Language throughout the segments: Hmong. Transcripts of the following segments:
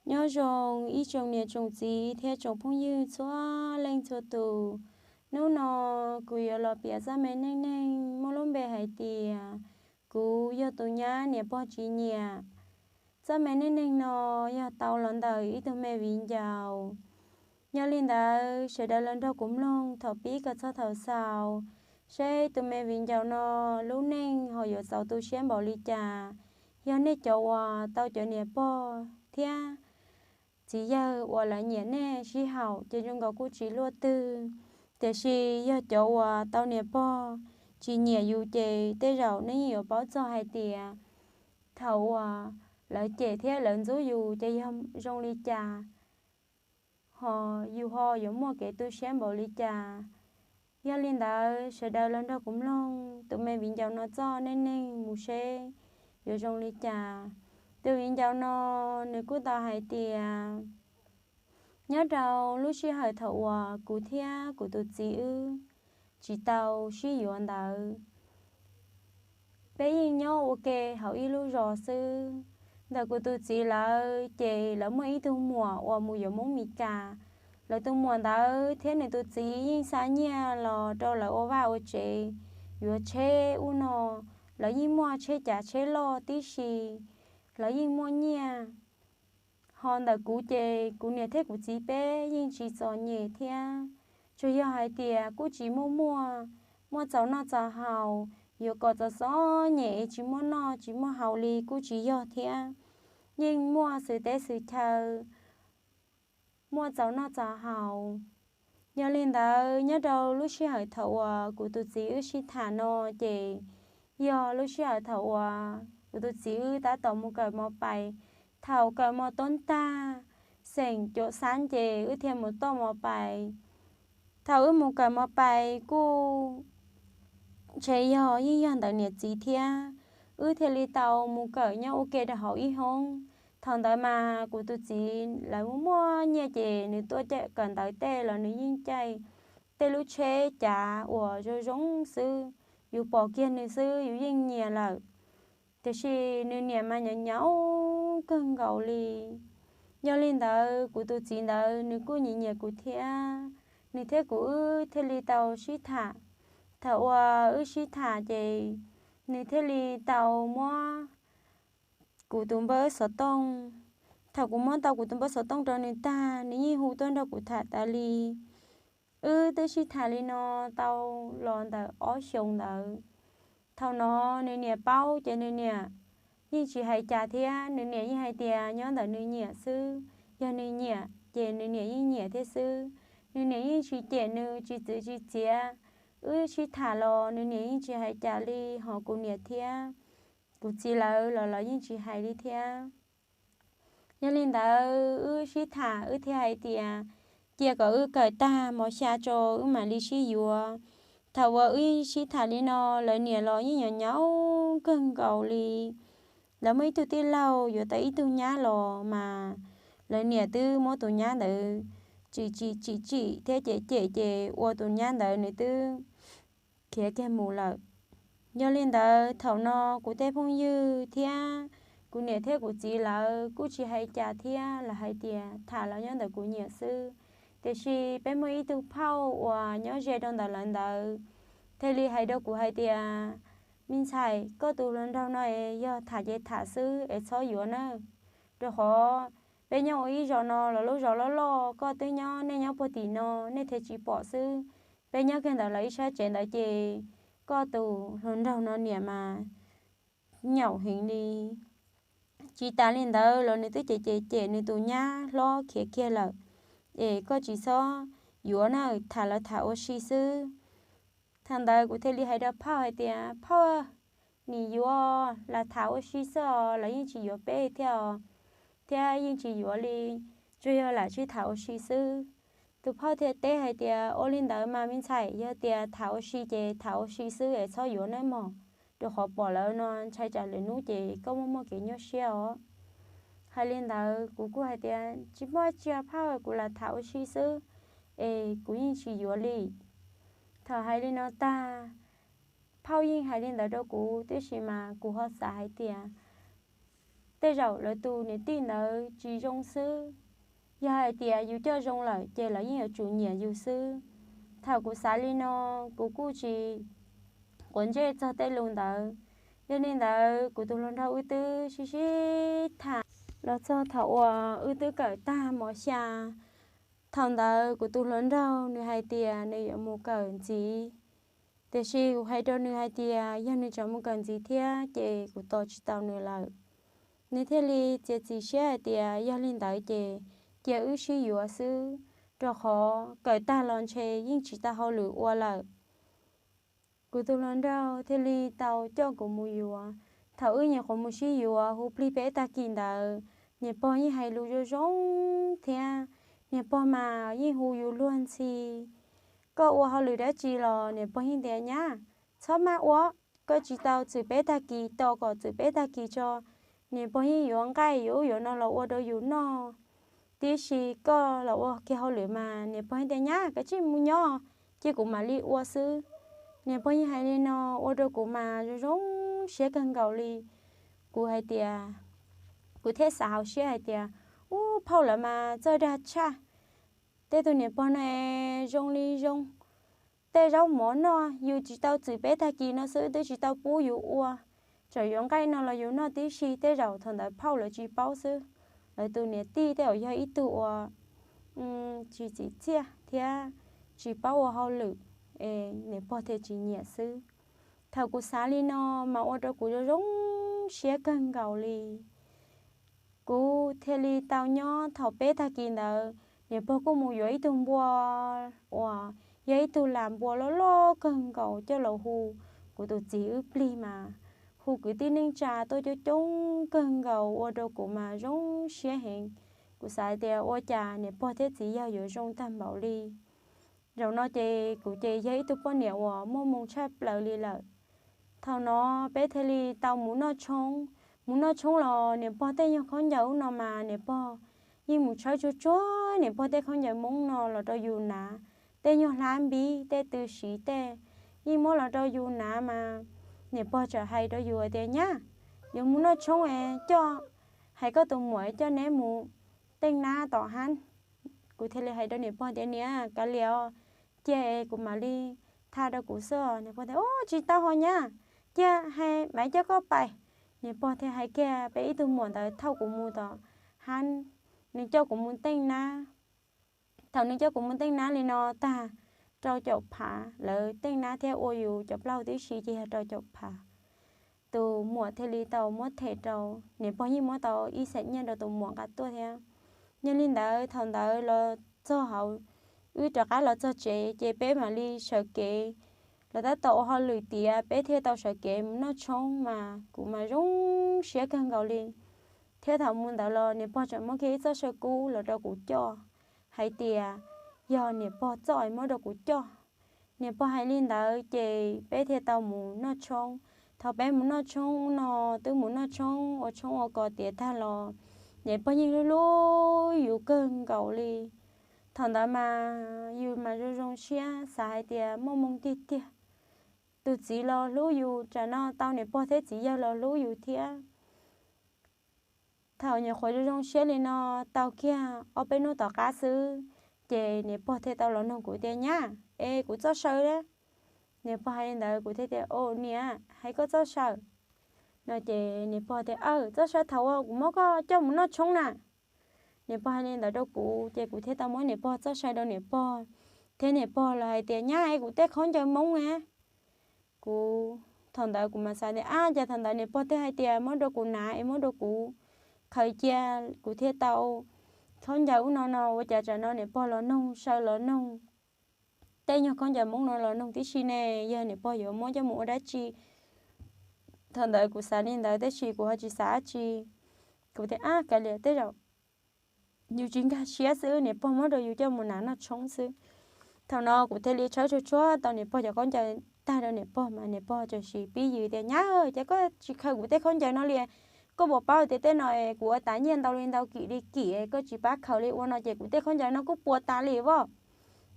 Nyob zoo ib tsoom niam tsoom txiv thiab tsoom phooj ywg txhua leej txhua tus. Hnub no kuv yuav los piav txoj me neej neeg muaj lub npe hais tias kuv yog tus nyab niam pog tsis nyiam. Txoj me neej neeg no yog tau los ntawm ib tug me viv ncaus. Yog li ntawd sawv daws los nrog kuv mloog thaum pib kom txog thaum xaus, seb tus me viv ncaus no lub neej ho yuav txaus tu siab npaum li cas. Yog nej cov uas tau cov niam pog thiab txiv yawg uas lawv nyiam nej sib haum ces zoo nkaus kuj tsis luaj twg. Tiam sis yog cov uas tau niam pog tsis nyiam yus ces tej zaum nej yeej yuav paub txog hais tias thaum uas lawv cem thiab lawv ntxub yus ces yog zoo li cas, ho yus ho yuav muaj kev tu siab npaum li cas. Yog li ntawd sawv daws los nrog kuv mloog tus me viv ncaus no txoj neej neeg mus seb yuav zoo li cas. Tus viv ncaus no nws kuj tau hais tias, nyob rau lub sij hawm thaum uas kuv thiab kuv tus txiv wb tsis tau sib yuav ntawd, peb yeej nyob ua ke hauv ib lub zos xwb. Ntawm kuv tus txiv lawv ces lawv muaj ib tug muam uas mus yuav Hmoob Mes Kas. Lawv tus muam ntawd thiab nws tus txiv yeej xa nyiaj los rau lawv ua vaj ua tsev, yuav tsheb ub no. Lawv yeej muaj tsheb cav tsheb loj tib si, lawv yeej muaj nyiaj. Ho ntawm kuv ces kuv niam thiab kuv txiv peb yeej tsis txom nyem thiab, tsuas yog hais tias kuj tsis muaj muaj, muaj txaus noj txaus haus, yuav kom txom txom nyem es tsis muaj noj tsis muaj haus li kuj tsis yog thiab. Yeej muaj xwm teb xwm chaw, muaj txaus noj txaus haus. Yog li ntawd nyob rau lub sij hawm thaum uas kuv tus txiv wb sib tham no ces yog lub sij hawm thaum uas kuv tus txiv wb tab tom mus kawm mos pais. Thaum kawm mos toob tag, xeem cuam xab ces wb thiaj mus toj mos pais. Thaum wb mus kawm mos pais kuj ntshe yog yeej yog ntawm niam txiv thiab, wb thiaj li tau mus kawm nyob ua ke rau hauv ib hoob. Thaum ntawd mas kuv tus txiv lawv muaj muaj nyiaj ces nws tuaj kawm ntawv tej los nws yeej caij tej lub tsheb cav uas zoo zoo xwb. Yus pom kiag nws xwb yus yeej nyiam lawm. Tiam sis nws niam mas nyaum nyaum kawg nkaus li. Yog li ntawd kuv tus txiv ntawd nws kuj nyiam nyiam kuv thiab, nws thiab kuv wb thiaj li tau sib tham. Thaum uas wb sib tham ces nws thiaj li tau muab kuv tus npawb xov tooj. Thaum kuv muab tau kuv tus npawb xov tooj rau nws tag, nws yeej hu tuaj nrog kuv tham tas li. Wb twb sib tham li no tau los ntawm ob xyoos ntawd. Thaum no nws niam paub ces nws niam yeej tsis hais cas thiab, nws niam yeej hais tias nyob ntawm nws nyiam xwb, yog nws nyiam ces nws niam yeej nyiam thiab xwb. Nws niam yeej tsis cem nws tsis txwv tsis txiav. Wb sib tham los nws niam yeej tsis hais cas li, ho kuv niam thiab kuv txiv lawv los lawv yeej tsis hais li thiab. Yog li ntawd wb sib tham wb thiaj hais tias cia kom wb kawm tag mos xya tso wb mam li sib yuav. Thaum uas wb sib tham li no, lawv niam los yeej nyaum nyaum kawg nkaus li. Lawv muaj ib tug tij laug yuav tau ib tug nyab los mas lawv niam twb muab tus nyab ntawd tsim tsim tsim tsim thiab cem cem ces ua tus nyab ntawd nws twb khiav kiag mus lawm. Yog li ntawd thaum no kuv tej phooj ywg thiab kuv niam thiab kuv txiv lawv kuj tsis hais cas thiab, lawv hais tias tham los nyob ntawm kuv nyiam xwb. Tiam sis peb muaj ib tug phauj uas nyob ze rau ntawm lawv ntawd thiaj li hais rau kuv hais tias, me ntxhais, koj tus hluas nraug no es yog tham ces tham xwb es txhob yuav nawb, rau qhov peb nyob ua ib zos no los lub zos loj loj, koj twb nyob, nej nyob puag tim no nej thiaj tsis pom xwb. Peb nyob kiag ntawm lawv ib sab tsev ntawd ces koj tus hluas nraug no niam mas nyaum heev li. Tsis tas li ntawd los nws twb cem cem cem nws tus nyab hlob khiav kiag lawm, es koj tsis txhob yuav na, tham los tham ua si xwb. Thaum ntawd kuv thiaj li hais rau phauj hais tias, phauj, nim yuav lam tham ua si xwb os, lawv yeej tsis yuav peb thiab os, thiab yeej tsis yuav li, tsuas yog lam sib tham ua si xwb. Tus phauj thiaj teb hais tias, ua li ntawd mas me ntxhais, yog tias tham ua si ces tham ua si xwb es txhob yuav nawb mog, rau qhov pom lawv no ntshai tsam lwm hnub ces koj muaj muaj kev nyuaj siab os. Hais li ntawd kuv kuj hais tias, tsis muaj tsi os phauj, kuv lam tham ua si xwb es kuv yeej tsis yuav li. Thaum hais li no tag, phauj yeej hais li ntawd rau kuv, tiam sis mas kuv ho xav hais tias tej zaum lawv tus niam tij ntawd tsis zoo xwb. Yog hais tias yus coj zoo lawm ces lawv yeej yuav tsum nyiam yus xwb. Thaum kuv xav li no, kuv kuj tsis quav ntsej txog tej lus ntawd. Yog li ntawd kuv tus hluas nraug wb twb sib sib tham los txog thaum uas wb twb kawm tag mos xya. Thaum ntawd kuv tus hluas nraug nws hais tias nws yuav mus kawm ntxiv, tiam sis kuv hais rau nws hais tias yog nws tseem mus kawm ntxiv thiab ces kuv tos tsis tau nws lawm. Nws thiaj li txiav txim siab hais tias yog li ntawd ces cia wb sib yuav xwb, rau qhov kawm tag los ntshe yeej tsis tau hauj lwm ua lawm. Kuv tus hluas nraug thiaj li tau coj kuv mus yuav. Thaum wb nyuam qhuav mus sib yuav hu plig peb tag kis ntawd, niam pog yeej hais lus zoo zoo thiab. Niam pog mas yeej hu yus luag ntxhi, koj ua hauj lwm dab tsi los niam pog yeej tias nyab, txhob maj ua, koj tsis tau txwm peb tag kis, tos kom txwm peb tag kis tso. Niam pog yeej yuav nqaij yuav ub yuav no los ua rau yus noj tib si, koj los ua kiag hauj lwm mas. Niam pog yeej tias nyab, kav tsij mus nyob, cia kuv mam li ua xwb. Niam pog yeej hais li no ua rau kuv mas zoo zoo siab kawg nkaus li. Kuv hais tias, kuv thiaj xav hauv siab hais tias, ub, phauj lawv mas txawj dag tshaj. Tej tus niam pog no zoo li zoo tej zaub mov noj, yus tsis tau txwm peb tag kis no xwb twb tsis tau pub yus ua, tseem yuav nqaij no los yus noj tib si. Tej zaum thaum ntawd phauj lawv tsis paub xwb, lawv tus niam tij tej zaum yog ib tug uas tsis txim txiaj thiab tsis paub ua hauj lwm, es niam pog thiaj tsis nyiam xwb. Thaum kuv xav li no mas ua rau kuv zoo zoo siab kawg nkaus li. Kuv thiaj li tau nyob thaum peb tag kis ntawd, niam pog kuj mus yuav ib tug npua uas yog ib tug las npua loj loj kawg nkaus coj los hu kuv tus txiv wb plig mas. Hu kwv tij neej tsa tuaj coob coob kawg nkaus ua rau kuv mas zoo siab heev. Kuv xav tias ua cas niam pog thiab txiv yawg yuav zoo tag npaum li. Zaum no ces kuv ces yog ib tug poj niam uas muaj moo tshaj plaws li lawm. Thaum no peb thiaj li tau mus noj tshoob. Mus noj tshoob los niam pog tej nyuag khaub ncaws ub no mas niam pog yeej mus tshawb tsuag tsuag niam pog tej khaub ncaws Hmoob no los rau yus hnav. Tej nyuag hlab npib tej tw siv tej yeej muab los rau yus hnav mas. Niam pog txawm hais rau yus tias nyab, yuav mus noj tshoob es coj, hais koj tus muam coj neb mus teej nab tom hab. Kuv thiaj li hais rau niam pog tias niam, kav liam os, cia es kuv mam li tha rau kuv xwb. Niam pog tias ub, tsis tau ho nyab, cia hais mam coj koj pais. Niam pog thiaj hais kiag peb ib tug muam ntawd thauj kuv mus tom hab, nws coj kuv mus teej nab. Thaum nws coj kuv mus teej nab li no tag, rau caum phav, lawv teej nab thiab ua yus cov plaub hau tib si ces yog rau caum phav. Tus muam thiaj li tau muab them rau, niam pog yeej muab tau ib xam nyiaj rau tus muam nqa tuaj thiab. Yog li ntawd thaum ntawd los txog hauv, wb rov qab los txog tsev ces peb mam li sawv kev los tab tom ua hauj lwm tiav, peb thiaj tau sawv kev mus noj tshoob mas kuv mas zoo siab kawg nkaus li. Thiab thaum mus ntawd los niam pog tseem muab kiag ib txoj saw kub los rau kuv coj, hais tias yog niam pog txoj muab rau kuv coj. Niam pog hais li ntawd ces peb thiaj tau mus noj tshoob. Thaum peb mus noj tshoob ub no, twb mus noj tshoob ua tshoob ua kos tiav tag los, niam pog yeej hlub hlub yus kawg nkaus li. Thaum ntawd mas yus mas zoo zoo siab xav hais tias muaj moo tiag tiag. Tus txiv los hlub yus, tsam no tau niam pog thiab txiv yawg los hlub yus thiab. Thaum nyuam qhuav zoo zoo siab li no tau kiag ob peb hnub tom qab xwb, ces niam pog thiaj tau los nug kuv tias nyab, es kuv txoj saw a? Niam pog hais li ntawd kuv thiaj tias, o niam, hais koj txoj saw no ces niam pog tias, aw, txoj saw thaum uas kuv muab koj coj mus noj tshoob na. Niam pog hais li ntawd rau kuv ces kuv thiaj tau muab niam pog txoj saw rau niam pog, thiab niam pog los hais tias nyab, es kuv tej khaub ncaws Hmoob a? Kuv, thaum ntawd kuv mas xav tias, ab, cas thaum ntawd niam pog thiaj hais tias muab rau kuv hnav es muab rau kuv khaws cia, kuv thiaj tau khaub ncaws ub no no, ua cas tsam no niam pog los noog, saw los noog, tej nyuag khaub ncaws Hmoob no los noog tib si ne, yog niam pog yuav muab coj mus ua dab tsi? Thaum ntawd kuv xav li ntawd tab sis kuv ho tsis xav dab tsi. Kuv tias, ab, kav liam, tej zaum yus tsis nkag siab xwb, niam pog muab rau yus coj mus hnav noj tshoob xwb. Thaum no kuv thiaj li tshawb tsuag tsuag tau niam pog cov khaub ncaws tag rau niam pog mas niam pog txawm sis pib yws tias, nyab, ces koj tsis khaws kuv tej khaub ncaws no li, koj puas paub tias tej no kuv ua tas nyiaj ntau li ntau, kim li kim, koj tsis pab khaws li ua no ces kuv tej khaub ncaws no kuj puas tas li as.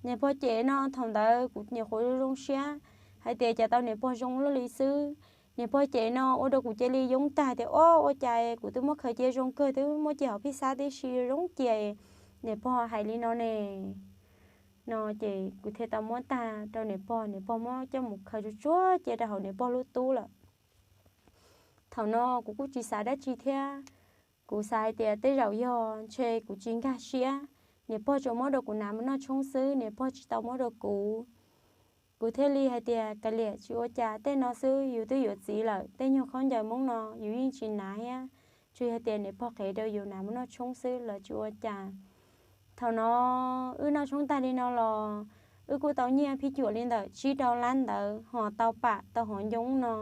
Niam pog cem no thaum ntawd kuv nyuam qhuav zoo zoo siab hais tias cas tau niam pog zoo luaj li xwb. Niam pog cem no ua rau kuv cia li yoob tag tias, o, ua cas kuv twb muab khaws cia zoo kawg, twb muab cia hauv phij xab tib si zoo cia, niam pog hais li no ne. No ces kuv thiaj tau muab tag rau niam pog, niam pog muab coj mus khaws tsuag tsuag cia rau hauv niam pog lub tub lawm. Thaum no kuv kuj tsis xav dab tsi thiab, kuv xav hais tias tej zaum yog ntshe kuv tsis nkag siab, niam pog tsuas muab rau kuv hnav mus noj tshoob xwb, niam pog tsis tau muab rau kuv. Kuv thiaj li hais tias, kav liam, tsis ua cas, tej no xwb yus twb yuav txiv lawm, tej nyuag khaub ncaws Hmoob no yus yeej tsis hnav thiab, tsuas yog tias niam pog qhia rau yus hnav mus noj tshoob xwb los tsis ua cas. Thaum no wb noj tshoob tag li no los wb kuj tau nyiaj phij cuam li ntawm tsib rau lab ntawd, ho tau pam tau hauv ncoob no.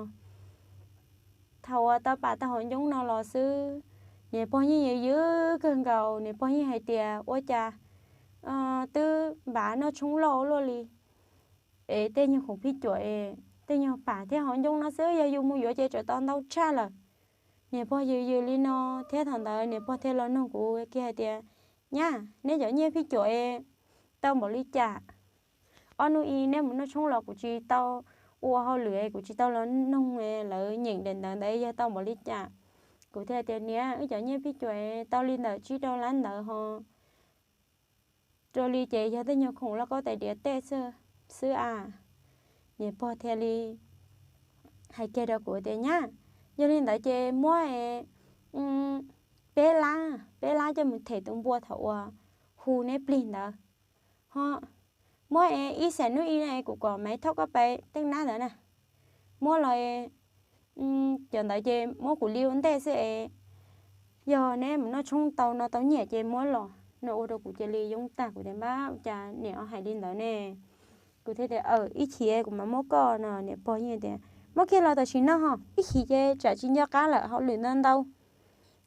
Thaum uas tau pam tau hauv ncoob no los xwb, niam pog yeej yws yws kawg nkaus, niam pog yeej hais tias, ua cas twb npav noj tshoob loj ua luaj li, es tej nyuag khoom phij cuam es tej nyuag pam thiab hauv ncoob no xwb, yog yus mus yuav ces tsam tau ntau tshaj lawm. Niam pog yws yws li no thiab thaum ntawd niam pog thiaj los nug kuv kiag hais tias, nyab, neb cov nyiaj phij cuam es tau npaum li cas? Ob hnub ib neb mus noj tshoob los kuv tsis tau ua hauj lwm, kuv tsis tau los noog lawv nyeem daim ntawv ntawd yog tau npaum li cas. Kuv thiaj tias, niam, wb cov nyiaj phij cuam tau li ntawm tsib rau lab ntawd ho. Raws li ces yog tej nyuag khoom lauj kaub tais diav tej xwb a. Niam pog thiaj li hais kiag rau kuv tias, nyab, yog li ntawd ces muab peb lab, peb lab coj mus them tus npua thaum uas hu neb plig ntawd, ho muab ib xees hnub ib na, kuv kom Maiv thauj koj pais teej nab ntawd na. Muab los cov ntawd ces muab kuv li ua ntej xwb es, yog neb mus noj tshoob tau no tau nyiaj ces muab los no. Ua rau kuv cia li yoob tag, kuv tias, npab, cas niam ho hais li ntawd ne? Kuv thiaj tias, aw, ib chim kuv mam muab koj no. Niam pog yeej tias, muab kiag los tam sim no ho, ib chim ces tsam tsis nco qab lawm, hauj lwm ntau ntau.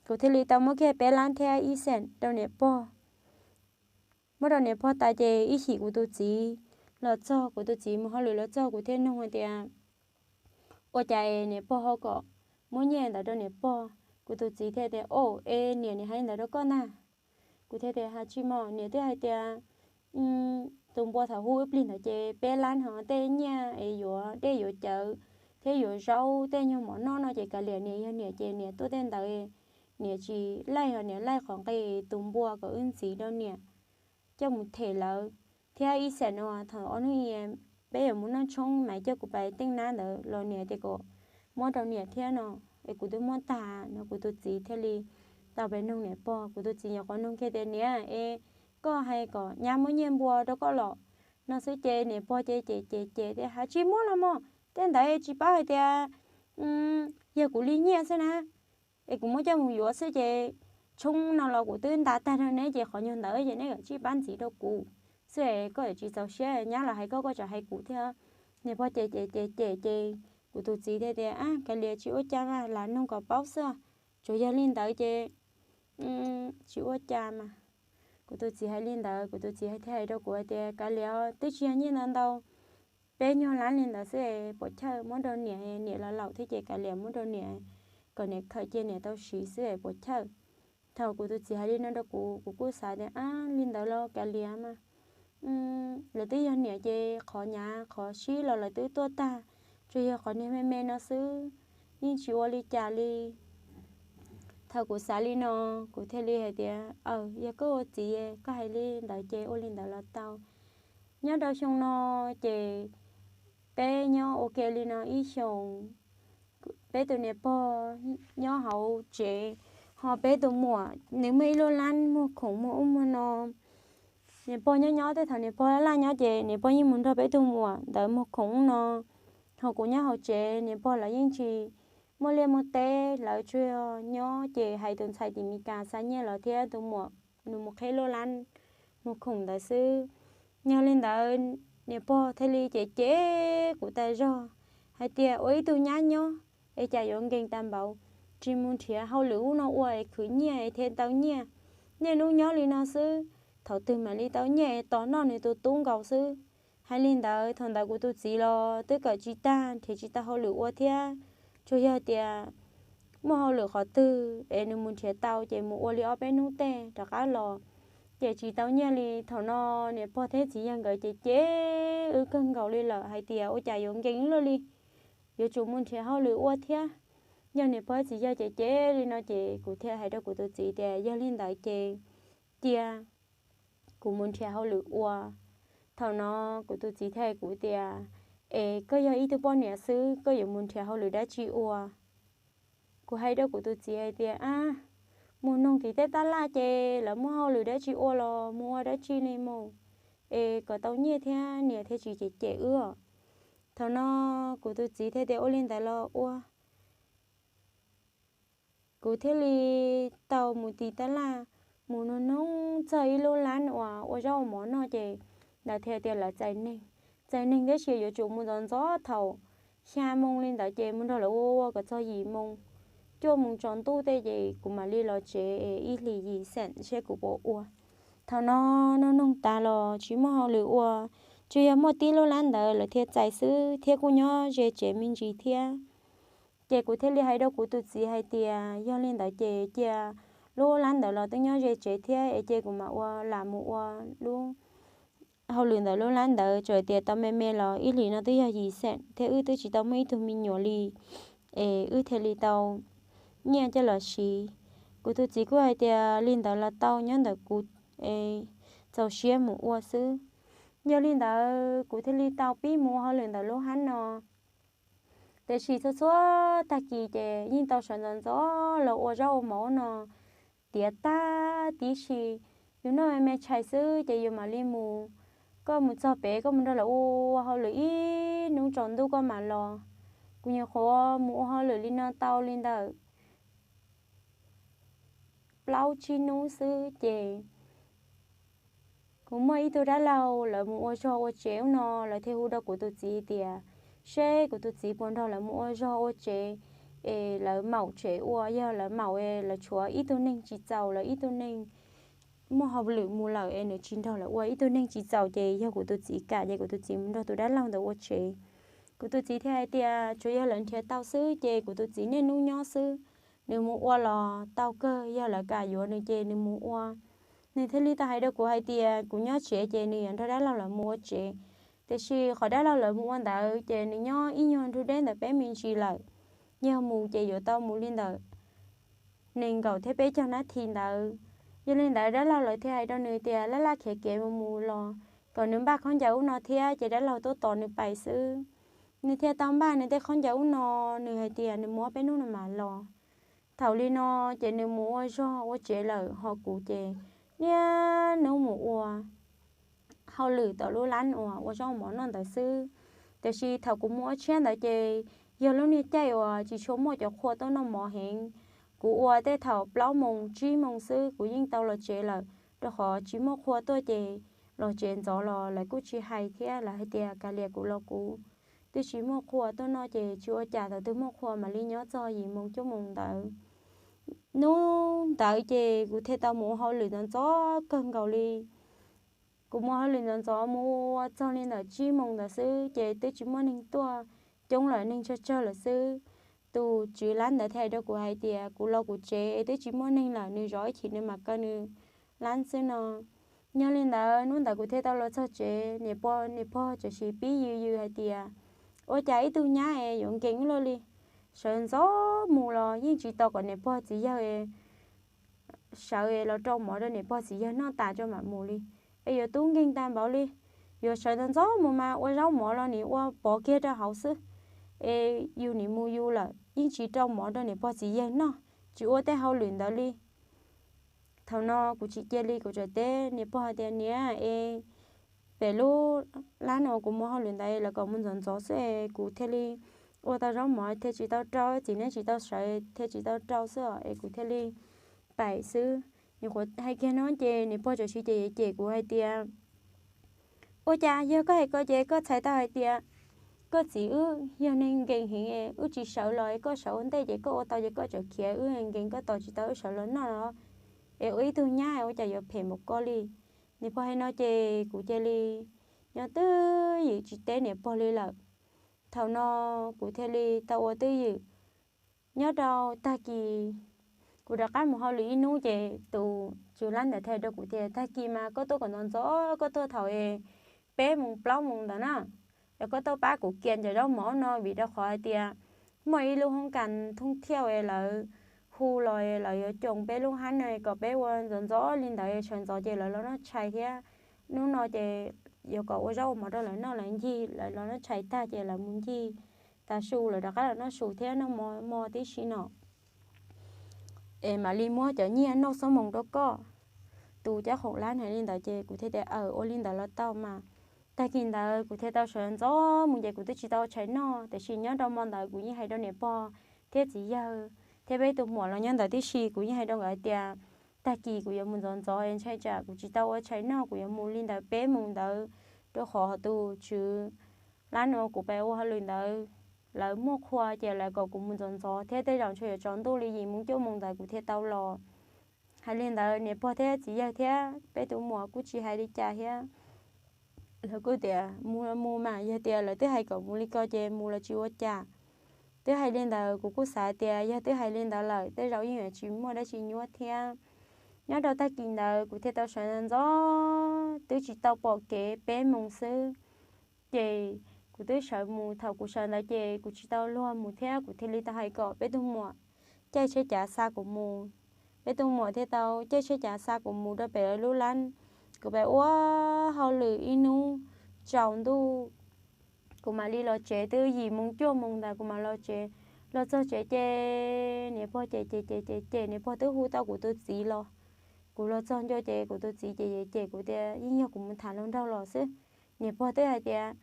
Kuv thiaj li tau muab kiag peb lab thiab ib xees rau niam pog. Muab rau niam pog tas ces ib chim kuv tus txiv los txog, kuv tus txiv mus hauj lwm los txog, kuv thiaj nug hais tias, ua cas es niam pog ho kom muab nyiaj ntawd rau niam pog? Kuv tus txiv thiaj tias, o, es niam, niam hais li ntawd rau koj ntag. Kuv thiaj tias, ha tsis mog, niam twb hais tias tus npua thaum hu ib plig ntawd ces peb lab, ho tej nyiaj es yuav dej yuav cawv thiab yuav zaub tej nyuag mov noj no ces kav liam, niam, yog niam ces niam tuaj tej ntawd, niam tsis laij, ho niam laij qhov nqi tus npua kom wb ntxiv rau niam coj mus them lawv. Thiab ib xees no thaum ob hnub peb yuav mus noj tshoob, Maiv coj kuv pais teej nab ntawd los niam tias kom muab rau niam thiab no, es kuv twb muab tag no. Kuv tus txiv thiaj li tau pais nug niam pog. Kuv tus txiv nyuam qhuav nug kiag tias, niam, es koj hais kom nyab muab nyiaj npua rau koj los no xwb ces niam pog ces cem cem cem tias, ha tsis muab los mog, tej ntawd tsis paub hais tias yog kuv li nyiaj xwb na, es kuv muab coj mus yuav xwb ces tshoob no los kuv twb nta tag rau neb ces qhov nyuag ntawd ces neb kam tsij pab ntxiv rau kuv xwb es koj yuav tsis txaus siab, nyab los hais koj, koj tseem hais kuv thiab. Niam pog cem cem cem cem ces kuv tus txiv thiaj tias, a, kav liam, tsis ua cas mas, lam nug kom paub xwb, tsuas yog li ntawd ces tsis ua cas mas. Kuv tus txiv hais li ntawd, kuv tus txiv thiaj hais rau kuv hais tias, kav liam, twb tsis yog nyiaj ntau ntau, peb nyuag lab li ntawd xwb es puas chawj, muab rau niam, niam los laus thiab ces kav liam, muab rau niam, kom niam khaws cia niam tau siv xwb es puas chawj. Thaum kuv tus txiv hais li no rau kuv, kuv kuj xav tias, a, li ntawd los kav liam mas, lawv twb yog niam ces qhov hnyav qhov sib los lawv twb tuaj tag, tsuas yog qhov niag me me no xwb, yeej tsis ua li cas li. Thaum kuv xav li no, kuv thiaj li hais tias, aw, yog koj ua txiv koj hais li ntawd ces ua li ntawd los tau. Nyob rau xyoo no ces peb nyob ua ke li no ib xyoos, peb tus niam pog nyob hauv tsev, ho peb tus muam nws muaj ib lub lab muag khoom muag ub muag no. Niam pog nyob nyob, tej thaum niam pog laj laj nyob ces niam pog yeej mus nrog peb tus muam ntawd muag khoom ub no. Ho kuv nyob hauv tsev, niam pog lawv yeej tsis muaj liaj muaj teb, lawv tsuas nyob ces hais tus ntxhais tim Meskas xa nyiaj los thiab tus muam nws mus qhib lub lab muag khoom ntawd xwb. Yog li ntawd, niam pog thiaj li cem cem kuv tas zog hais tias ua ib tug nyab nyob es cas yuav nkees tas npaum, tsis mus nrhiav hauj lwm ub no ua es khwv nyiaj es thiaj tau nyiaj. Niaj hnub nyob li no xwb, thaum twg mam li tau nyiaj es tos noj nws tus tub nkaus xwb. Hais li ntawd, thaum ntawd kuv tus txiv los twb kawm tsis tag, nrhiav tsis tau hauj lwm ua thiab. Tsuas yog tias muaj hauj lwm qhov twg es nws mus nrhiav tau ces mus ua li ob peb hnub tej rov qab los, ces tsis tau nyiaj li. Thaum no niam pog thiab txiv yawg nkawd ces cem wb kawg nkaus li lawm hais tias ua cas yuav nkees luaj li, yuav tsum mus nrhiav hauj lwm ua thiab. Yog niam pog txiv yawg cem cem li no ces kuv thiaj hais rau kuv tus txiv tias yog li ntawd ces cia kuv mus nrhiav hauj lwm ua. Thaum no kuv tus txiv thiaj hais kuv tias, es koj yog ib tug poj niam xwb koj yuav mus nrhiav hauj lwm dab tsi ua? Kuv hais rau kuv tus txiv hais tias, a, mus noog tim tej tab laj ces lawv muaj hauj lwm dab tsi ua los mus ua dab tsi li mus, es kom tau nyiaj thiab niam thiaj tsis cem cem wb os. Thaum no kuv tus txiv thiaj tias ua li ntawd los ua. Kuv thiaj li tau mus tim tab laj, mus noog noog txog ib lub lab uas ua zaub ua mov noj ces lawv thiaj tias lawv txais neeg, txais neeg tab sis yuav tsum mus ntxov ntxov thaum xya moo li ntawd ces mus nrog lawv ua ua kom txog yim moo, cuaj moo tsaus ntuj tej ces kuv mam li los tsev es ib hlis yim xees seb kuv puas ua. Thaum no noog noog tas los tsis muaj hauj lwm ua, tsuas yog muaj tib lub lab ntawd lawv thiaj txais xwb thiab kuj nyob ze tsev me ntsis thiab. Ces kuv thiaj li hais rau kuv tus txiv hais tias yog li ntawd ces cia lub lab ntawd los twb nyob ze tsev thiab es cia kuv mam ua lam mus ua lub hauj lwm ntawm lub lab ntawd, txawm tias tau me me los ib hlis no twb yog yim xees thiab wb twb tsis tau muaj ib tug me nyuam li, es wb thiaj li tau nyiaj coj los siv. Kuv tus txiv kuj hais tias li ntawd los tau, nyob ntawm kuv txaus siab mus ua xwb. Yog li ntawd kuv thiaj li tau pib mus ua hauj lwm ntawm lub hab no. Tiam sis txhua txhua tag kis ces yeej tau sawv ntxov ntxov los ua zaub ua mov no tiav tag tib si. Yus noj me me tshais xwb ces yus mam li mus. Koj mus txog pem koj mus nrog lawv ua hauj lwm ib hnub tsaus ntuj koj mam los. Kuv nyuam qhuav mus ua hauj lwm li no tau li ntawm plaub tsib hnub xwb ces kuv muaj ib tug dab laug lawv mus ua zog ua tsev ub no, lawv thiaj hu rau kuv tus txiv tias seb kuv tus txiv puas nrog lawv mus ua zog ua tsev es lawv maum tsev ua. Yog lawv maum es lawv tshuav ib tug neeg tsis txaus, lawv ib tug neeg muaj hauj lwm mus lawm es nws tsis nrog lawv ua, ib tug neeg tsis txaus ces yog kuv tus txiv kam ces kuv tus txiv mus nrog tus dab laug ntawd ua tsev. Kuv tus txiv thiaj hais tias tsuas yog lawv nrhiav tau xwb ces kuv tus txiv niaj hnub nyob xwb, nws mus ua los tau kawg, yog lawv kam yuav nws ces nws mus ua. Nws thiaj li tau hais rau kuv hais tias kuv nyob tsev ces nws yuav nrog dab laug lawv mus ua tsev. Tiam sis qhov dab laug lawv mus ua ntawd ces nws nyob ib nyuag nrug deb ntawm peb me ntsis lawm, yog mus ces yuav tau mus li ntawm nees nkaum thiab peb caug nab thi ntawd. Yog li ntawd dab laug lawv thiaj hais rau nws tias laj laj khiav kev mus mus los kom nws npaj khaub ncaws ub no thiab ces dab laug tuaj tos nws pais xwb. Nws thiaj tau npaj nws tej khaub ncaws ub no, nws hais tias nws mus ob peb hnub no mam los. Thaum li no ces nws mus ua zog ua tsev lawm, ho kuv ces niaj hnub mus ua hauj lwm tom lub lab uas ua zaub mov noj ntawd xwb. Tiam sis thaum kuv mus ua tshiab ntawd ces yog lub niag caij uas tsis tshua muaj cov qhua tuaj noj mov heev. Kuv ua tej thaum plaub moos tsib moos xwb kuv yeej tau los tsev lawm, rau qhov tsis muaj qhua tuaj ces los tsev ntxov los lawv kuj tsis hais thiab, lawv hais tias kav liam kuv los kuv twb tsis muaj qhua tuaj noj ces tsis ua cas, thaum twg muaj qhua mam li nyob txog yim moos cuaj moos ntawd. Hnub ntawd ces kuv thiaj tau mus ua hauj lwm ntxov ntxov kawg nkaus li. Kuv mus hauj lwm ntxov ntxov mus ua txog li ntawm tsib moos ntawd xwb ces twb tsis muaj neeg tuaj coob lawm, neeg tsawg tsawg lawm xwb. Tus tswv lab ntawd thiaj hais rau kuv hais tias kuv los kuv tsev es twb tsis muaj neeg lawm, nws zov ib chim nws mam kaw nws lab xwb no. Yog li ntawd hnub ntawd kuv thiaj tau los txog tsev, niam pog, niam pog txawm sis pib yws yws hais tias ua cas ib tug nyab es yuav nkees ua luaj li, sawv ntxov mus los yeej tsis tos kom niam pog txiv yawg sawv es los rau mov rau niam pog txiv yawg noj tas tso mam mus li. Es yuav tub nkeeg tag npaum li, yuav sawv ntxov ntxov mus mas ua zaub mov los nim ua pov kiag rau hauv xwb, es yus nim mus yus lawm yeej tsis rau mov rau niam pog txiv yawg noj, tsis ua tej hauj lwm ntawd li. Thaum no kuv tsis cia li, kuv txawm teb niam pog hais tias niam es pem lub lab no kuv mus hauj lwm ntawd lawv kom mus ntxov ntxov xwb es kuv thiaj li ua tau zaub mov thiaj tsis tau rau, txiv neej tsis tau sawv thiaj tsis tau rau xwb os, es kuv thiaj li pais xwb. Nyuam qhuav hais kiag no ces niam pog txawm sis ces cem kuv hais tias ua cas yog koj hais ko ces koj txhais tau hais tias koj txiv wb yog neeg nkees heev, wb tsis sawv los koj sawv ua ntej ces koj ua tau ces koj txawm khiav, wb nkees koj tos tsis tau wb sawv los noj los, es ua ib tug nyab ua cas yuav phem npaum ko li. Niam pog hais no ces kuv cia li nyob twj ywm tsis teb niam pog li lawm. Thaum no kuv thiaj li tau ua twj ywm. Nyob rau tag kis kuv rov qab mus hauj lwm ib hnub ces tus tswv lab ntawd thiaj rau kuv tias tag kis mas koj tuaj kom ntxov ntxov, koj tuaj thaum peb moos plaub moos ntawd na, es koj tuaj pab kuv kias cov zaub mov no vim rau qhov hais tias muaj ib lub hoob kas thooj thiaj lawv hu los lawv yuav coos peb lub hab no kom peb ua ntxov ntxov li ntawd, sawv ntxov ces lawv los noj tshais thiab. Hnub no ces yuav kom ua zaub ua mov rau lawv noj, lawv ncig, lawv los noj tshais tag ces lawv mus ncig tav su, lawv rov qab los noj su thiab noj mov tib si no es mam li muab cov nyiaj noj xuab moos rau koj. Tus cab khoom lab hais li ntawd ces kuv thiaj tias, Aws, ua li ntawd los tau mas. Tag kis ntawd kuv thiaj tau sawv ntxov mus ces kuv twb tsis tau ua tshais noj, tiam sis nyob rau hmo ntawd kuv yeej hais rau niam pog thiab txiv yawg thiab peb tus muam los nyob ntawd tib si, kuv yeej hais rau nkawd hais tias, Tag kis kuv yuav mus ntxov ntxov es ntshai tsam kuv tsis tau ua tshais noj, kuv yuav mus li ntawd peb moos ntawd, rau qhov tus tswv lab uas kuv pab ua hauj lwm ntawd lawv muaj qhua ces lawv kom kuv mus ntxov ntxov thiab tej zaum ntshe yuav tsaus ntuj li yim moos cuaj moos ntawd kuv thiaj tau los. Hais li ntawd niam pog thiab txiv yawg thiab peb tus muam kuj tsis hais li cas thiab. Lawv kuj tias, Mus los mus mas, yog tias lawv twb hais kom mus li ko ces mus los tsis ua cas. Twb hais li ntawd kuv kuj xav tias yog twb hais li ntawd lawm tej zaum yeej yuav tsis muaj dab tsi nyuaj thiab. Nyob rau tag kis ntawd kuv thiaj tau sawv ntxov, twb tsis tau pom kev, peb moos xwb. Ces kuv twb sawv mus, thaum kuv sawv ntawd ces kuv tsis tau luag mus thiab kuv thiaj li tau hais kom peb tus muam caij tsheb cav xa kuv mus. Peb tus muam thiaj tau caij tsheb cav xa kuv mus rau pem lawv lub lab. Kuv pab ua hauj lwm ib hnub tsaus ntuj, kuv mam li los tsev, twb yim moos cuaj moos ntawd kuv mam los tsev. Los txog tsev ces niam pog ces ces ces ces ces niam pog twb hu tau kuv tus txiv los. Kuv los txog ncua ces kuv tus txiv ces ces ces kuv tias yeej yog kuv mus tham hluas nraug los xwb. Niam pog twb hais tias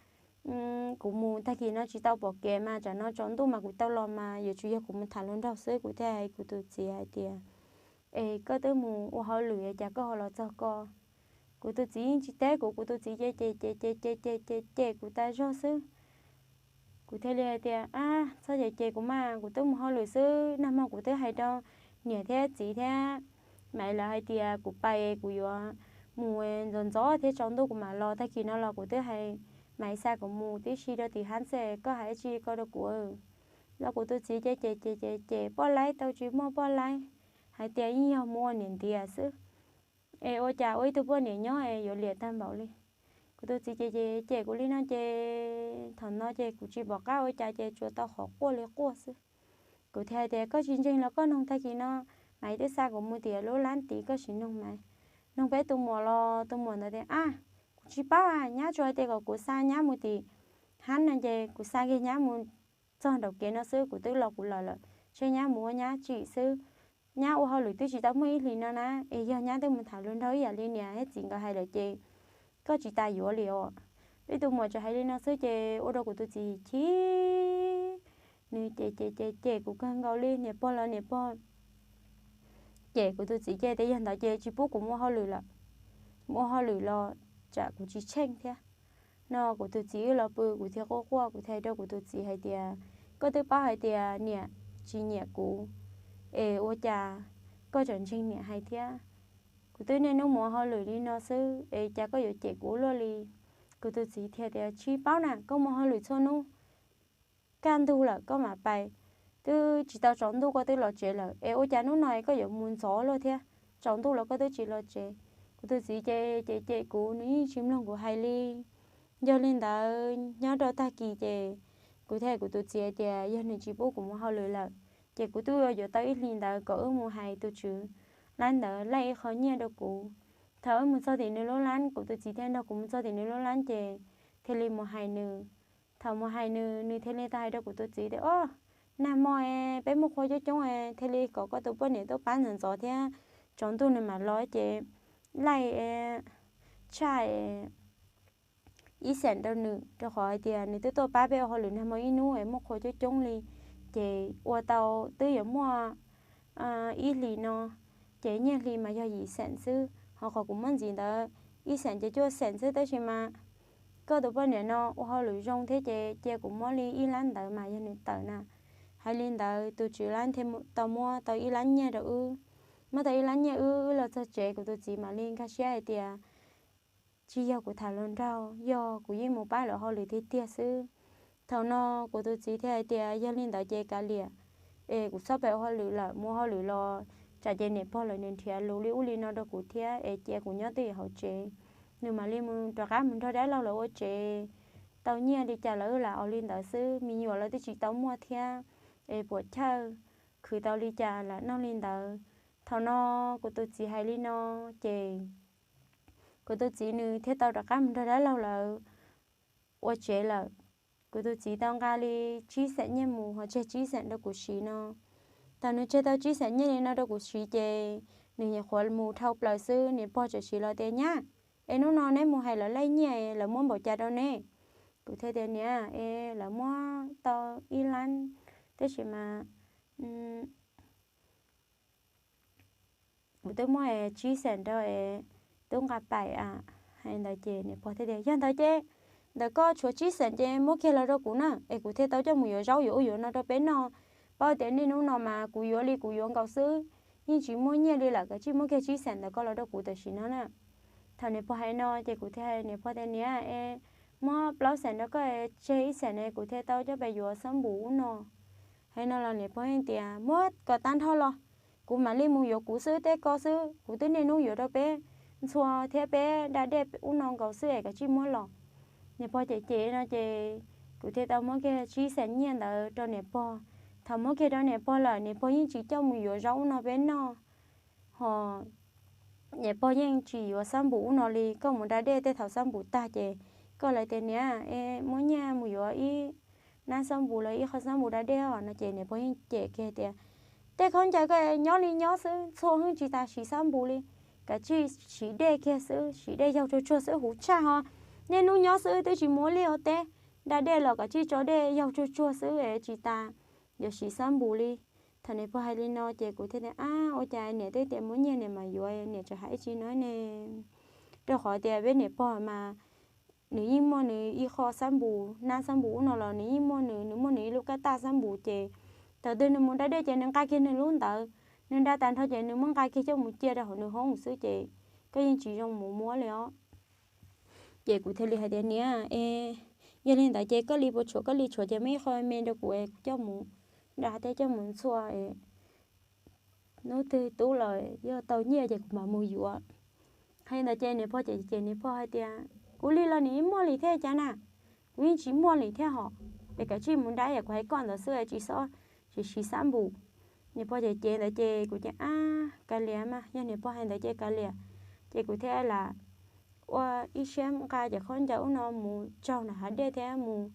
kuv mus tag kis no tsis tau pom kev mas tsam no tsaus ntuj mas kuv tau los mas yuav tsum yog kuv mus tham hluas nraug xwb. Kuv thiaj hais kuv tus txiv hais tias, Es koj twb mus ua hauj lwm es cas koj ho los txog ko? Kuv tus txiv yeej tsis teb kuv, kuv tus txiv ces ces ces ces ces ces ces kuv tas zog xwb. Kuv thiaj li hais tias, Ab, txhob ces ces kuv mas, kuv twb mus hauj lwm xwb. Nag hmo kuv twb hais rau niam thiab txiv thiab Maiv lawv hais tias kuv pais kuv yuav mus ntxov ntxov thiab tsaus ntuj kuv mam los. Tag kis no los kuv twb hais Maiv xa kuv mus tib si rau tim hab xwb, koj hais dab tsi ko rau kuv. Los kuv tus txiv ces ces ces ces ces poj laib tau tsis muaj poj laib, hais tias yeej yog mus ua niam ntiav xwb. Es ua cas ua ib tug poj niam nyob es yuav liam tag npaum li. Kuv tus txiv ces ces ces kuv li no ces thaum no ces kuv tsis pom qab ua cas ces tsuas tau qhov quaj li quaj xwb. Kuv thiaj hais tias, Koj tsis ntseeg los koj noog tag kis no, Maiv twb xa kuv mus tim lub lab tid, koj sim noog Maiv, noog peb tus muam los. Tus muam ntawd tias, Ab, kuv tsis paub, nyab tsuas hais tias kom kuv xa nyab mus tim hab no ces kuv xa kiag nyab mus txog nraum kev no xwb, kuv twb los kuv lawm lawm, tseg nyab mus ua nyab tsim xwb. Nyab ua hauj lwm twb tsis tau muaj ib hlis no na, es yog nyab twb mus tham hluas nraug ib yam li niam thiab txiv nkawd hais lawm ces koj tsis tas yuav li os. Peb tus muam tsuas hais li no xwb ces ua rau kuv tus txiv chim, nws ces ces ces ces kuv kawg nkaus li. Niam pog los niam pog ces kuv tus txiv ces tias yog ntawd ces tsis pub kuv mus ua hauj lwm lawm, mus ua hauj lwm los tsam kuv tsis tsheej thiab no. Kuv tus txiv wb los pw, kuv thiaj quaj quaj, kuv thiaj hais rau kuv tus txiv hais tias, Koj twb paub hais tias niam tsis nyiam kuv, es ua cas koj tseem ntseeg niam hais thiab? Kuv twb niaj hnub mus ua hauj lwm li no xwb es cas koj yuav cem kuv ua luaj li? Kuv tus txiv thiaj tias, Tsis paub na, koj mus hauj lwm txhua hnub, kaj ntug lawm koj mam pais, twb tsis tau tsaus ntuj koj twb los tsev lawm, es ua cas hnub no es koj yuav mus ntxov luaj thiab, tsaus ntuj los koj twb tsis los tsev? Kuv tus txiv ces ces ces kuv, nws yeej tsis mloog kuv hais li. Yog li ntawd nyob rau tag kis ces kuv thiaj kuv tus txiv hais tias yog nws tsis pub kuv mus hauj lwm lawm ces kuv twb yuav tau ib hlis ntawd kom wb mus hais tus tswv lab ntawd laij ib qho nyiaj rau kuv. Thaum wb mus txog tim nws lub lab, kuv tus txiv thiaj nrog kuv mus txog tim nws lub lab ces thiaj li mus hais nws. Thaum mus hais nws, nws thiaj li tau hais rau kuv tus txiv tias, O, nag hmo peb muaj qhua coob coob, thiaj li kom koj tus poj niam tuaj pab ntxov ntxov thiab, tsaus ntuj nws mam los ces laij tshaj ib xeem rau nws, rau qhov hais tias nws twb tuaj pab peb ua hauj lwm nag hmo ib hnub es muaj qhua coob coob li, ces ua tau twb yuav muaj ib hlis no, ces nyiaj hli mas yog yim xeem xwb, ho qhov kuv muab ntxiv ntawd ib xeem ces cuaj xeem xwb. Tab sis mas koj tus poj niam no ua hauj lwm zoo thiab ces cia kuv muab li ib lab ntawd mas yog nws tawm na. Hais li ntawd tus tswv lab thiaj tau muab tau ib lab nyiaj rau wb. Muab tau ib lab nyiaj wb, wb los txog tsev kuv tus txiv mam li nkag siab hais tias, Tsis yog kuv tham hluas nraug, yog kuv yeej mus pab lawv hauj lwm tiag tiag xwb. Thaum no kuv tus txiv thiaj hais tias, Yog li ntawd ces kav liam, es kuv txhob pab ua hauj lwm lawm, mus ua hauj lwm los tsam ces niam pog lawv nws nrhiav lus li ub li no rau kuv thiab, es cia kuv nyob twj ywm hauv tsev. Nws mam li mus rov qab mus nrog dab laug lawv ua tsev. tau nyiaj li cas lawv lam ua li ntawd xwb, me nyuam lawv twb tsis tau muaj thiab, es puas chawj, khwv tau li cas lam noj li ntawd. Thaum no kuv tus txiv hais li no ces kuv tus txiv nws thiaj tau rov qab mus nrog dab laug lawv ua tsev lawm. Kuv tus txiv tau nqa li tsib xeem nyiaj mus ho tseg tsib xeem rau kuv siv no. Thaum nws tseg tau tsib xeem nyiaj li no rau kuv siv ces nws nyuam qhuav mus dhau plaws xwb, niam pog txawm siv los tias, Nyab, es hnub no neb mus hais lawv laij nyiaj lawv muab npaum cas rau neb? Kuv thiaj tias, Niam, es lawv muab tau ib lab, tab sis mas kuv twb muab tsib xeem rau es tub nqa paim a. Hais ntawd ces niam pog thiaj tias, Yog ntawd ces ntawm koj tshuav tsib xeem ces muab kiag los rau kuv na, es kuv thiaj tau coj mus yuav zaub yuav ub yuav no rau peb noj. Paub tias niaj hnub no mas kuv yuav li kuv yuav nkaus xwb, yeej tsis muaj nyiaj li lawm, kav tsij muab kiag tsib xeem ntawm koj los rau kuv tam sim no na. Thaum niam pog hais no ces kuv thiaj hais niam pog tias, Niam, es muab plaub xeem rau koj, tseg ib xeem ne kuv thiaj tau coj pes yuav xab npum ub no. Hais no los niam pog yeej tias, Muab kom tag nrho los, kuv mam li mus yuav kuv xwb, tej ko xwb, kuv twb niaj hnub yuav rau peb ntxhua thiab peb da dej ub no nkaus xwb es kav tsij muab los. Niam pog cem cem no ces kuv thiaj tau muab kiag tsib xeem nyiaj ntawd rau niam pog. Thaum muab kiag rau niam pog lawm, niam pog yeej tsis coj mus yuav zaub ub no peb noj, ho niam pog yeej tsis yuav xab npum ub no li. Koj mus da dej tej thaum xab npum tag ces koj lawv tias, Niam, es muab nyiaj mus yuav ib nab xab npum los ib qho xab npum da dej os no ces niam pog yeej cem kiag tias, Tej khaub ncaws koj nyob li nyob xwb, ntxhua hwb tsis tas siv xab npum li, kav tsij siv dej kiag xwb, siv dej yaug tsuag tsuag xwb huv tshaj ho. Niaj hnub nyob xwb twb tsis mus ua liaj ua teb, da dej los kav tsij tso dej yaug tsuag tsuag xwb es tsis tas yuav siv xab npum li. Thaum niam pog hais li no ces kuv thiaj tias, Ab, ua cas niam twb tias muab nyiaj niam mam yuav, niam tseem hais ib tsi no ne? Rau qhov tias peb niam pog mas nws yeej muaj nws ib qho xab npum, nab xab npum ub no los nws yeej muaj nws, nws muaj nws ib lub kab taj xab npum ces thaum twg nws mus da dej ces nws nqa kiag nws lub ntawd, nws da tag nrho ces nws muab nqa kiag coj mus cia rau hauv nws hoob xwb ces koj yeej tsis zoo mus muab li os. Ces kuv thiaj li hais tias, Niam, es yog li ntawd ces koj li puas tshuav, koj li tshuav ces muab ib qho me rau kuv es kuv coj mus da thiab coj mus ntxhua es hnub twg tub los yog tau nyiaj ces kuv mam mus yuav. Hais li ntawd ces niam pog cem cem, niam pog hais tias, Kuv li los nws yeej muaj li thiab cas na, kuv yeej tsis muaj li thiab hos. Es kav tsij mus da, yam kuv hais koj ntawd xwb es tsis txhob siv xab npum. Niam pog cem cem ntawd ces kuv cia, Ab, kav liam mas, yog niam pog hais ntawd ces kav liam. Ces kuv thiaj lam ua ib siab nqa cov khaub ncaws ub no mus tsaug nram hav dej thiab mus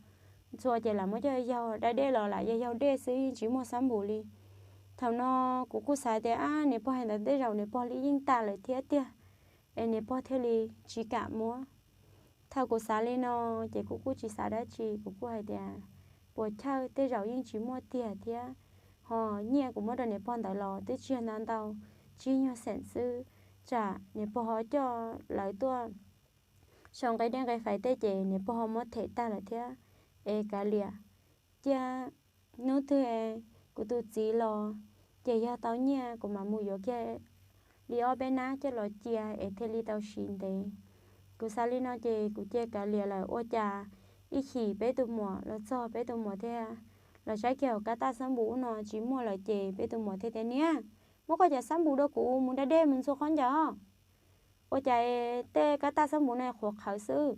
ntxhua ces lam muab coj yaug da dej los lam yog yaug dej xwb, yeej tsis muaj xab npum li. Thaum no kuv kuj xav tias, Ab, niam pog hais ntawd tej zaum niam pog li yeej tas lawm thiab tiag, es niam pog thiaj li tsis kam muab. Thaum kuv xav li no ces kuv kuj tsis xav dab tsi, kuv kuj hais tias, Puas chawj, tej zaum yeej tsis muaj tiag thiab, ho nyiaj kuv muab rau niam pog ntawd los twb tsis yog ntau ntau, tsib nyuag xeem xwb, tsam niam pog ho coj lawv tuaj sau nqe dej nqe fais tej ces niam pog ho muab them tag lawm thiab, es kav liam. Cia hnub twg kuv tus txiv los ces yog tau nyiaj kuv mam mus yuav kiag li ob peb nab coj los cia es thiaj li tau siv ntev. Kuv xav li no ces kuv cia kav liam lawm, ua cas ib chim peb tus muam los txog, peb tus muam thiaj los saib kiag hauv kab taj xab npum ub no tsis muaj lawm ces peb tus muam thiaj tias, Niam, muab koj cov xab npum rau kuv mus da dej mus ntxhua khaub ncaws. Ua cas tej kab taj xab npum no qhuav qhawv xwb?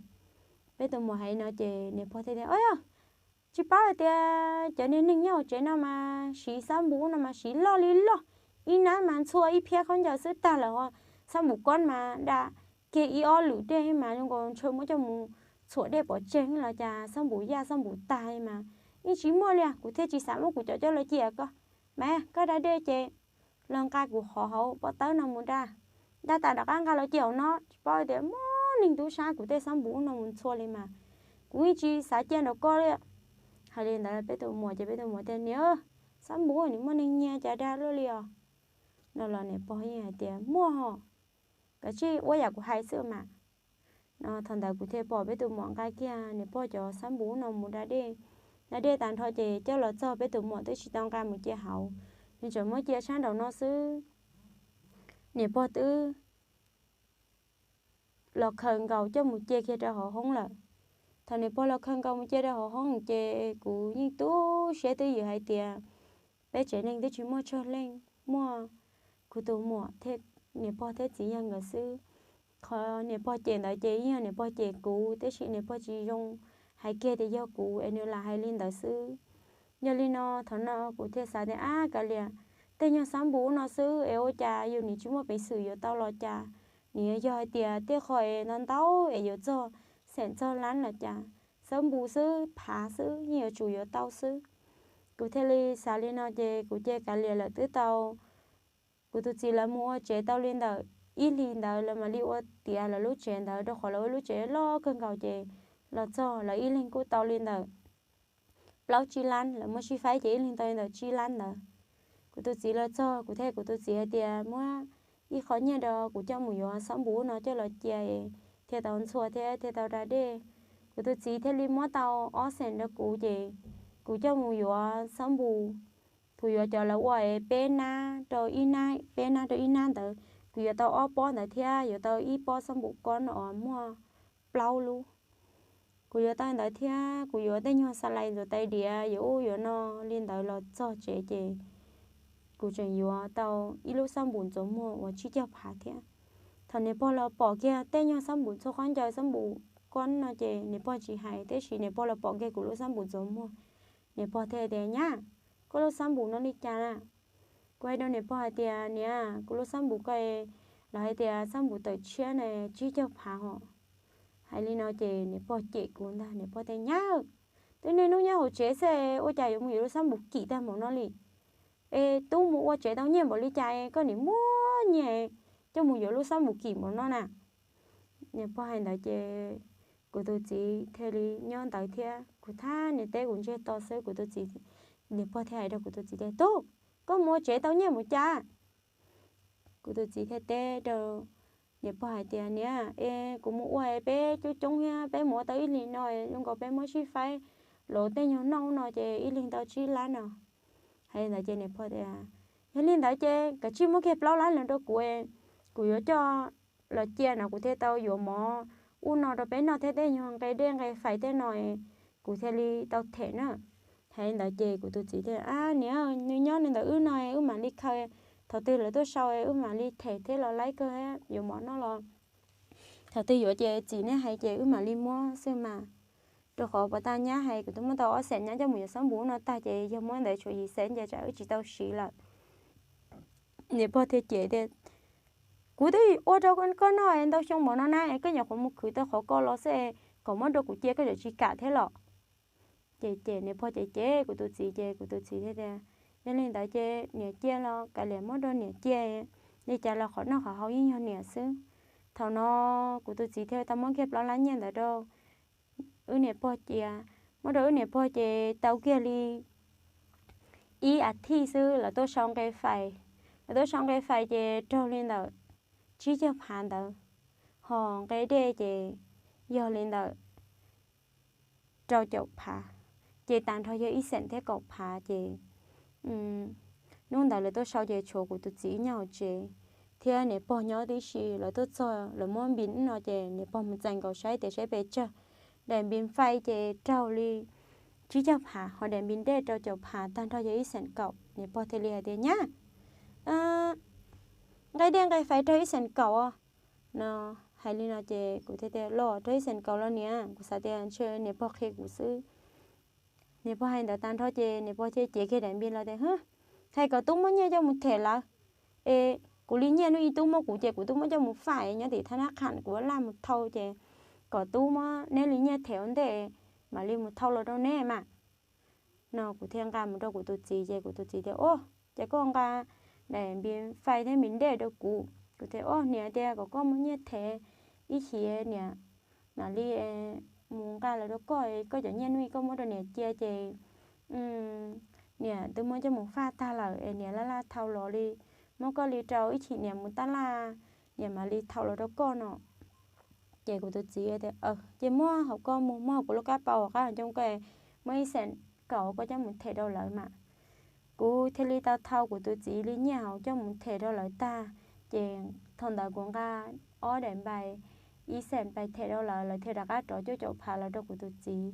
Peb tus muam hais no ces niam pog thiaj tias, Au yog, tsis paub hais tias cov niag neeg nyob hauv tsev no mas siv xab npum no mas siv loj li loj, ib nab mas ntxhua ib phiab khaub ncaws xwb tag lawm ho. Xab npum kob mas da kiag ib ob lwm dej mas zoo nkaus ntshe muab coj mus txhuam dej pov tseg los cas xab npum yaj xab npum tag mas yeej tsis muaj li. Kuv thiaj tsis xav muab kuv cov coj los cia koj, mas koj da dej ces los nqa kuv qhov hauv pob tawb no mus da, da tas rov qab nqa los cia hauv no. Tsis paub tias muaj neeg tub sab kuv tej xab npum no mus ntxhua li mas kuv yeej tsis xav cia nrog koj li. Hais li ntawd peb tus muam ces peb tus muam tias, Niam, xab npum nws muaj neeg nyiag cas dag luaj li os? No los niam pog yeej hais tias, Muaj hos, kav tsij ua yam kuv hais xwb mas. No thaum ntawd kuv thiaj pom peb tus muam nqa kiag niam pog cov xab npum no mus da dej. Da dej tag nrho ces coj los txog peb tus muam twb tsis tau nqa mus cia hauv, nws tseem muab cia sab nraum no xwb. Niam pog twb los khaws nkaus coj mus cia kiag rau hauv hoob lawm. Thaum niam pog los khaws nkaus mus cia rau hauv hoob ces kuv yeej tu siab twj ywm hais tias peb tsev neeg twb tsis muaj tsawg leej, muaj kuv tus muam thiab niam pog thiab txiv yawg nkawd xwb. Qhov niam pog cem ntawd ces yog niam pog cem kuv, tiam sis niam pog tsis zoo hais kiag tias yog kuv es nws lam hais li ntawd xwb. Yog li no thaum no kuv thiaj xav tias ab kav liam, tej nyuag xab npus no xwb es ua cas yus nim tsis muaj peev xwm yuav tau los cas, nim yog hais tias tej qho es ntau ntau es yuav txog xeem txog lab los cas, xab npus xwb phav xwb yeej yuav tsum yuav tau xwb. Kuv thiaj li xav li no ces kuv cia kav liam lawm twb tau, kuv tus txiv lawv mus ua tsev tau li ntawm ib hlis ntawd lawv mam li ua tiav lawv lub tsev ntawd, rau qhov lawv ua lub tsev loj kawg nkaus ces los txog lawv ib leeg kuj tau li ntawm plaub tsib lab, lawv muab sib faib ces ib leeg tau li ntawm tsib lab ntawd. Kuv tus txiv los txog kuv thiaj kuv tus txiv hais tias muab ib qho nyiaj rau kuv coj mus yuav xab npus no coj los cia thiaj tau ntxhua thiab thiaj tau da dej. Kuv tus txiv thiaj li muab tau ob xeem rau kuv ces kuv coj mus yuav xab npus. Kuv yuav cov lawv ua peb nab rau ib nab, peb nab rau ib nab ntawd, kuv yuav tau ob pob ntawd thiab yuav tau ib pob xab npus kob no muaj plaub lub. Kuv yuav tau ntawd thiab kuv yuav tej nyuag xa lais ntxuav tais diav yuav ub yuav no li ntawd los txog tsev ces kuv tseem yuav tau ib lub xab npus ntxuav muag uas tsib caug phav thiab. Thaum niam pog los pom kiag tej nyuag xab npus txhua qhov ncaws xab npus kob no ces niam pog tsis hais, tiam sis niam pog los pom kiag kuv lub xab npus ntxuav muag, niam pog thiaj tias nyab, koj lub xab npus no li cas na? Kuv hais rau niam pog hais tias niam, kuv lub xab npus ko, lawv hais tias xab npus tawm tshiab na, tsib caug phav hos. Hais li no ces niam pog cem kuv ntag, niam pog tias nyab, twb niaj hnub nyob hauv tsev xwb ua cas yuav mus yuav lub xab npus kim tag npaum no li? Es tub mus ua tsev tau nyiaj npaum li cas koj nim muab nyiaj coj mus yuav lub xab npus kim npaum no na? Niam pog hais ntawd ces kuv tus txiv thiaj li nyob ntawd thiab kuv thab niam teb kuv ntsiag to xwb, kuv tus txiv, niam pog thiaj hais rau kuv tus txiv tias tub, koj mus ua tsev tau nyiaj npaum cas? Kuv tus txiv thiaj teb rau niam pog hais tias niam, es kuv mus ua peb coob coob thiab peb mus ua tau ib hlis no zoo nkaus peb muab sib faib los tej nyuag noj no ces ib leeg tau tsib lab no. Hais li ntawd ces niam pog tias yog li ntawd ces kav tsij muab kiag plaub lab los rau kuv, kuv yuav coj los cia no kuv thiaj tau yuav mov ub no rau peb noj thiab tej nyuag nqe dej nqe fais tej no kuv thiaj li tau them na. Hais li ntawd ces kuv tus txiv tias ab niam, nws nyob nws ntawm wb no wb mam li khaws, thaum twg lawv tuaj sau wb mam li them thiab los laib kawg yuav mov noj los thaum twg yuav ces txiv nej hais ces wb mam li muab xwb mas. Rau qhov puas tas nyab hais kuv twb muab tau ob xees nyab coj mus yuav xab npus no tag ces yog muab ntawd tshuav yim xees ces tsam wb tsis tau siv lawm. Niam pog thiaj cem tias kuv twb ua rau koj noj ntau xyoo npaum no na, koj nyuam qhuav mus khwv tau qhov ko los xwb, kom muab rau kuv cia koj tseem tsis kam thiab los? Ces ces niam pog ces cem kuv tus txiv ces kuv tus txiv thiaj tias yog li ntawd ces niam cia los kav liam muab rau niam cia, li cas los qhov noj qhov haus yeej yog niam xwb. Thaum no kuv tus txiv thiaj tau muab kiag plaub lab nyiaj ntawd rau wb niam pog cia. Muab rau wb niam pog ces tau kiag li ib as thiv xwb lawv tuaj sau nqe fais. Lawv tuaj sau nqe fais ces raug li ntawm tsib caug phav ntawd, ho nqe dej ces yog li ntawm rau caum phav, ces tag nrho yog ib xees thiab kaum phav ces hnub ntawd lawv tuaj sau ces tshuav kuv tus txiv nyob hauv tsev thiab niam pog nyob tib si. Lawv tuaj txog lawv muab npis no ces niam pog mus txais nkaus saib tias saib pes tsawg. Daim npis fais ces raug li tsib caug phav, ho daim npis dej rau caum phav, tag nrho yog ib xees kaum. Niam pog thiaj li hais tias nyab, nqe dej nqe fais raug ib xees kaum no. Hais li no ces kuv thiaj tias los raug ib xees kaum los niam, kuv xav tias ntshe niam pog qhia kuv xwb. Niam pog hais ntawd tag nrho ces niam pog thiaj cev kiag daim npis los tias hais kom tub muab nyiaj coj mus them lawv, es kuv li nyiaj hnub ib tub muab kuv ces kuv twb muab coj mus faj nyob tim thab nab qham, kuv laj mus thau ces kom tub muab neb li nyiaj them ua ntej, mam li mus thau los rau neb mas. No kuv thiaj nqa mus rau kuv tus txiv ces kuv tus txiv tias o, ces koj nqa daim npis fais thiab npis dej rau kuv. Kuv tias o, niam tias kom koj muab nyiaj them ib chim niam mam li mus nqa los rau koj, koj cov nyiaj hnub ib koj muab rau niam cia ces niam twb muab coj mus faj tag lawm es niam laj laj thau los li, muab koj li rau ib chim niam mus tab laj, niam mam li thau los rau koj no. Ces kuv tus txiv tias ces muab hauv koj mus, muab hauv kuv lub kab paus hauv qab hauv ncoo ko, muab ib xees kaum koj coj mus them rau lawv mas. Kuv thiaj li tau thau kuv tus txiv li nyiaj hauv coj mus them rau lawv tag, ces thaum ntawd kuv nqa ob daim npais ib xees pais them rau lawv, lawv thiaj rov qab rov cuaj caum phav los rau kuv tus txiv.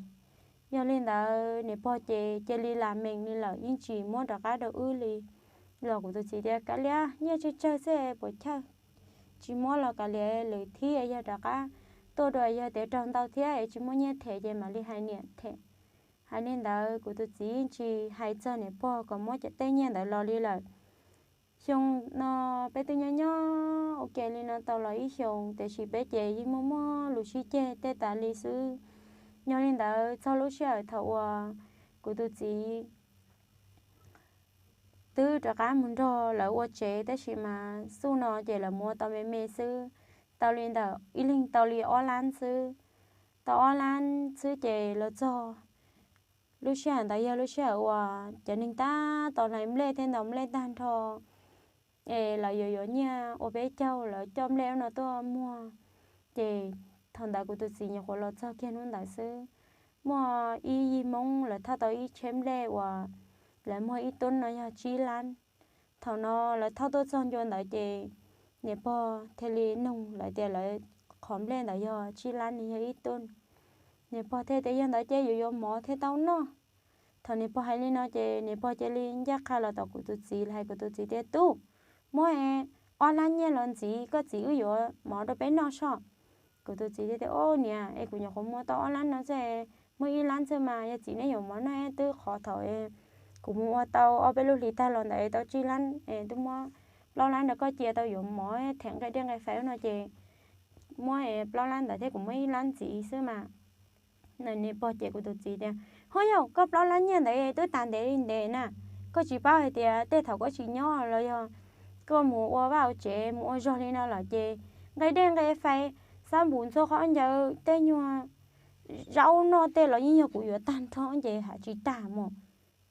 Yog li ntawd niam pog ces cia li lam meem li lawm, yeej tsis muab rov qab rau wb li. Los kuv tus txiv tias kav liam, nyiaj tsawg tsawg xwb puas chawj, tsis muab los kav liam, lwm thib yog rov qab tuaj dua yog tias raug ntau thiab es tsis muaj nyiaj them ces mam li hais niam them. Hais li ntawd kuv tus txiv yeej tsis hais txog niam pog kom muab cov tej nyiaj ntawd los li lawm. Xyoo no peb twb nyob nyob ua ke li no tau los ib xyoos, tiam sis peb ces yeej muaj muaj lus sib ceg tej tas li xwb. Yog li ntawd txog lub sij hawm thaum uas kuv tus txiv twb rov qab mus nrog lawv ua tsev, tab sis mas xub no ces lawv mus ua tau me me xwb, tau li ntawm ib leeg tau li ob lab xwb. Tau ob lab xwb ces los txog lub sij hawm ntawd yog lub sij hawm uas cov neeg tab tom hlais nplej thiab ntaus nplej tag nrho, es lawv yuav yuav nyiaj ua peb caug, lawv coj nplej no tuaj muag. Ces thaum ntawd kuv tus txiv nyuam qhuav los txog kiag hnub ntawd xwb, muaj ib yig Hmoob lawv thauj tau ib tsheb nplej uas lawv muag ib tub no yog tsib lab. Thaum no lawv thauj tuaj txog ncua ntawd ces niam pog thiaj li nug lawv tias lawv qhov nplej ntawd yog tsib lab nws yog ib tub. Niam pog thiaj tias yog ntawd ces yuav yuav mov thiaj tau noj. Thaum niam pog hais li no ces niam pog cia li ncaj qha los tom kuv tus txiv hais kuv tus txiv tias tub, muab ob lab nyiaj los ntxiv koj txiv wb yuav mov rau peb noj soj. Kuv tus txiv thiaj tias o niam, es kuv nyuam qhuav muab tau ob lab no xwb, muab ib lab xwb mas yog txiv neb yuav mov noj twb qhov thaum kuv mus ua tau ob peb lub hlis tag los ntawd tau tsib lab, twb muab plaub lab rau koj cia tau yuav mov them nqaij dej nqaij fais no ces muab plaub lab ntawd thiab kuv muab ib lab ntxiv xwb mas. Niam pog ces kuv tus txiv tias hub yog koj plaub lab nyiaj ntawd twb tas ntev li ntev na, koj tsis paub hais tias tej thaum koj tsis nyob los yog koj mus ua vaj ua tsev mus ua zog li no lawm ces nqaij dej nqaij fais, xab npum ntxhua qhov ncauj tej nyuag zaub noj tej los yeej yog kuv yuav tag nrho ces hais tsis tag mus.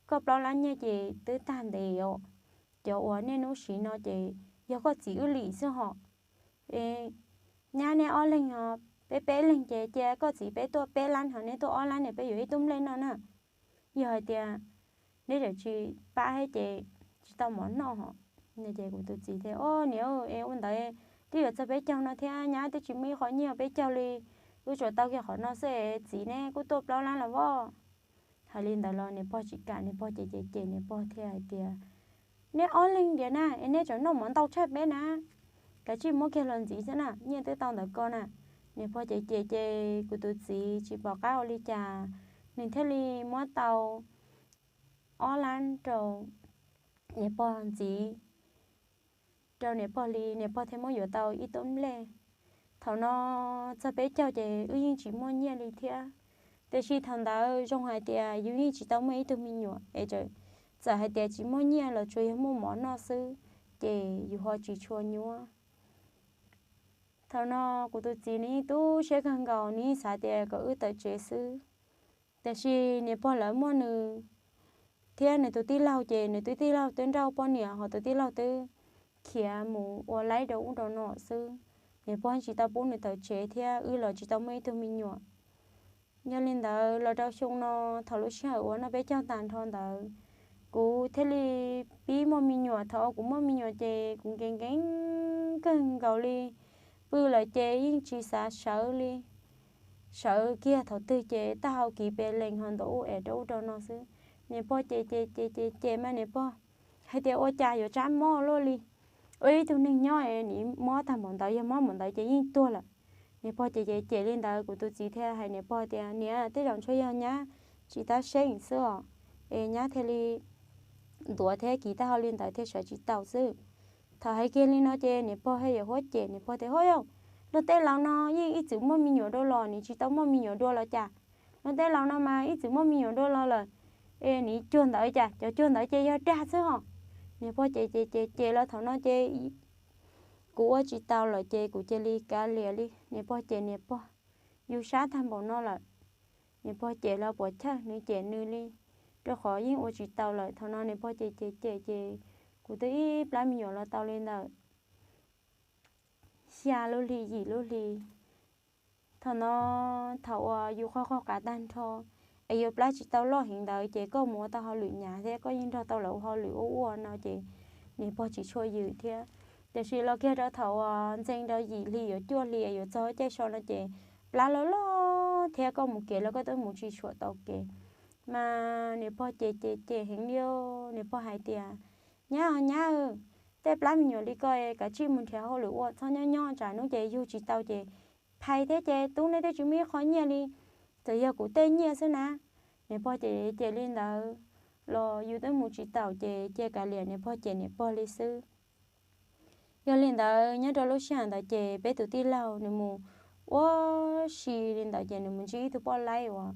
Koj plaub lab nyiaj ces twb tag ntev os, cov uas niaj hnub siv no ces yog koj txiv wb li xwb hos. Nyab neb ob leeg os, peb peb leeg ces cia koj txiv peb tuaj peb lab hos neb tuaj ob lab ne peb yuav ib tub nplej noj na. Yog hais tias neb tseem tsis pab thiab ces tsis tau mov noj hos. Ces kuv tus txiv tias o niam, es ua ntawd twb yuav txog peb caug no thiab nyab twb tsis muaj ib qho nyiaj peb caug li, wb tsuas tau kiag qhov no xwb es txiv neb kuj tuaj plaub lab los voj. Hais li ntawd los niam pog tsis kam, niam pog ces ces ces niam pog thiaj hais tias neb ob leeg tias na es neb tseem noj mov ntau tshaj peb na, kav tsij muab kiag los ntxiv xwb na, nyiaj twb tau ntawd ko na. Niam pog ces ces ces kuv tus txiv tsis pom qab ua li cas, nws thiaj li muab tau ob lab rau niam pog ntxiv, rau niam pog li, niam pog thiaj muab yuav tau ib tub nplej. Thaum no txog peb caug ces wb yeej tsis muaj nyiaj li thiab. Tiam sis thaum ntawd zoo hais tias yus yeej tsis tau muaj ib tug me nyuam es txawm hais tias tsis muaj nyiaj los tsuas yog muaj mov noj xwb, ces yus ho tsis tshua nyuaj. Thaum no kuv tus txiv nws yeej tu siab kawg nkaus, nws yeej xav tias kom wb tawm tsev xwb. Tiam sis niam pog lawv muaj nws thiab nws tus tij laug, ces nws tus tij laug twb nrauj poj niam hos tus tij laug twb khiav mus ua laib rau ub rau no xwb. Niam pog tsis tau pub nws tawm tsev thiab wb los tsis tau muaj ib tug me nyuam. Yog li ntawd los rau xyoo no, thaum lub sij hawm uas noj peb caug tag nrho ntawd, kuv thiaj li pib muaj me nyuam. Thaum kuv muaj me nyuam ces kuv nkees nkees kawg nkaus li, pw lawm ces yeej tsis xav sawv li. Sawv kiag thaum twg ces taub hau kiv pes lees hos ntaus ub es rau ub rau no xwb. Niam pog ces ces ces ces ces mas niam pog hais tias ua cas yuav tsab mob luaj li, ua ib tug neeg nyob es nim mob tag npaum ntawd, yog mob npaum ntawd ces yeej tuag lawm. Niam pog ces ces ces li ntawd kuv tus txiv thiaj hais niam pog tias niam, tej zaum ntshe yog nyab tsis tab seeb xwb os, es nyab thiaj li ntuav thiab kiv taub hau li ntawd thiaj sawv tsis tau xwb. Thaum hais kiag li no ces niam pog thiaj yuav huab cem, niam pog tias hub yog, luag tej laus no yeej ib txwm muaj me nyuam dua los, nim tsis tau muaj me nyuam dua los cas? Luag tej laus no mas ib txwm muaj me nyuam dua los lawm, es nim cuag ntawd cas? Cov cuag ntawd ces yog dag xwb hos. Niam pog ces ces ces ces los thaum no ces kuv ua tsis tau lawm ces kuv cia li kav liam li. Niam pog ces niam pog, yus sab tag npaum no lawm, niam pog ces los puas chawj, nws ces nws li, rau qhov yeej ua tsis tau lawm. Thaum no niam pog ces ces ces ces kuv twb ib plab me nyuam los tau li ntawm xya lub hli yim lub hli. Thaum no, thaum uas yus qaug qaug qav tag nrho es yus plab tsis tau loj heev ntawd ces koj mus ua tau hauj lwm hnyav thiab koj yeej nrog tau lawv ua hauj lwm ua ua no ces niam pog tsis tshua yws thiab. Tiam sis los kiag rau thaum uas ntxeev rau yim hli yuav cuaj hli yuav txog caij so no ces plab loj loj thiab koj mus kev los koj twb mus tsis tshua tau kev. Mas niam pog ces ces ces heev li, niam pog hais tias nyab os nyab, tej plab me nyuam li ko kav tsij mus nrhiav hauj lwm ua, txhob nyob nyob tsam hnub ces yug tsis tau ces hais thiab ces tub nej twb tsis muaj ib qho nyiaj li, txawm yog kuv tej nyiaj xwb na. Niam pog ces cem li ntawd los yus twb mus tsis taus ces cia kav liam niam pog cem niam pog li xwb. Yog li ntawd nyob rau lub sij hawm ntawd ces peb tus tij laug nws mus ua si li ntawd ces nws mus ntsib ib tug poj laib uas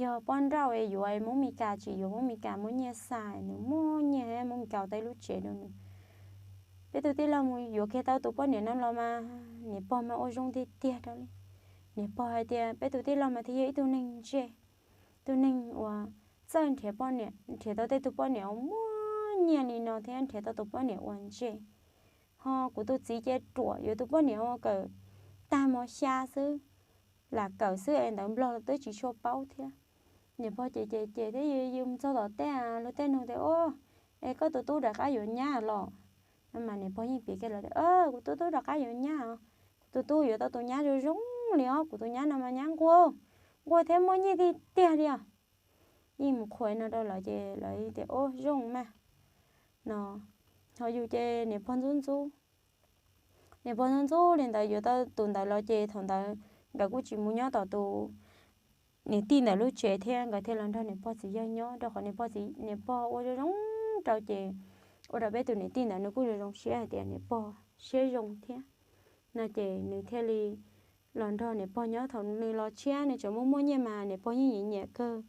yog poj nrauj es yuav Hmoob Mes Kas, tsis yuav Hmoob Mes Kas muaj nyiaj xa, nws muaj nyiaj Hmoob Mes Kas tau ib lub tsev rau nws. Peb tus tij laug mus yuav kiag tau tus poj niam no los mas niam pog mas ua zoo tiag tiag rau li. Niam pog hais tias peb tus tij laug mas thiaj yog ib tug neeg ntse, tus neeg uas txawj nrhiav poj niam, nrhiav tau tej tus poj niam uas muaj nyiaj li no thiab nrhiav tau tus poj niam uas ntse. Ho kuv tus txiv ces ruam, yuav tus poj niam uas kawm tag mos xya xwb, lam kawm xwb es ntawv Nplog twb tsis tshua paub thiab. Niam pog ces ces ces thiab yws yws mus txog tom tej luag tej nug tias, Ua, es koj tus tub rov qab yuav nyab los? No mas niam pog yeej piav kiag los tias, Kuv tus tub rov qab yuav nyab os. Kuv tus tub yuav tau tus nyab zoo zoo li os, kuv tus nyab no mas nyab nquag, nquag thiab muaj nyiaj tiag tiag li os. Yeej mus qhuas no rau lawv ces lawv tias, Ua, zoo mas. No, ho yus ces niam pog ntxub ntxub. Niam pog ntxub ntxub li ntawd yuav tau tus ntawd los ces thaum ntawd nkawd kuj tsis mus nyob tom tus niam tij ntawd lub tsev thiab, nkawd thiaj los nrog niam pog txiv yawg nyob, rau qhov niam pog txiv, niam pog ua zoo zoo rau ces ua rau peb tus niam tij ntawd nws kuj zoo zoo siab hais tias niam pog siab zoo thiab. No ces nws thiaj li los nrog niam pog nyob. Thaum nws los tshiab nws tseem muaj muaj nyiaj mas niam pog yeej nyiam nyiam kawg.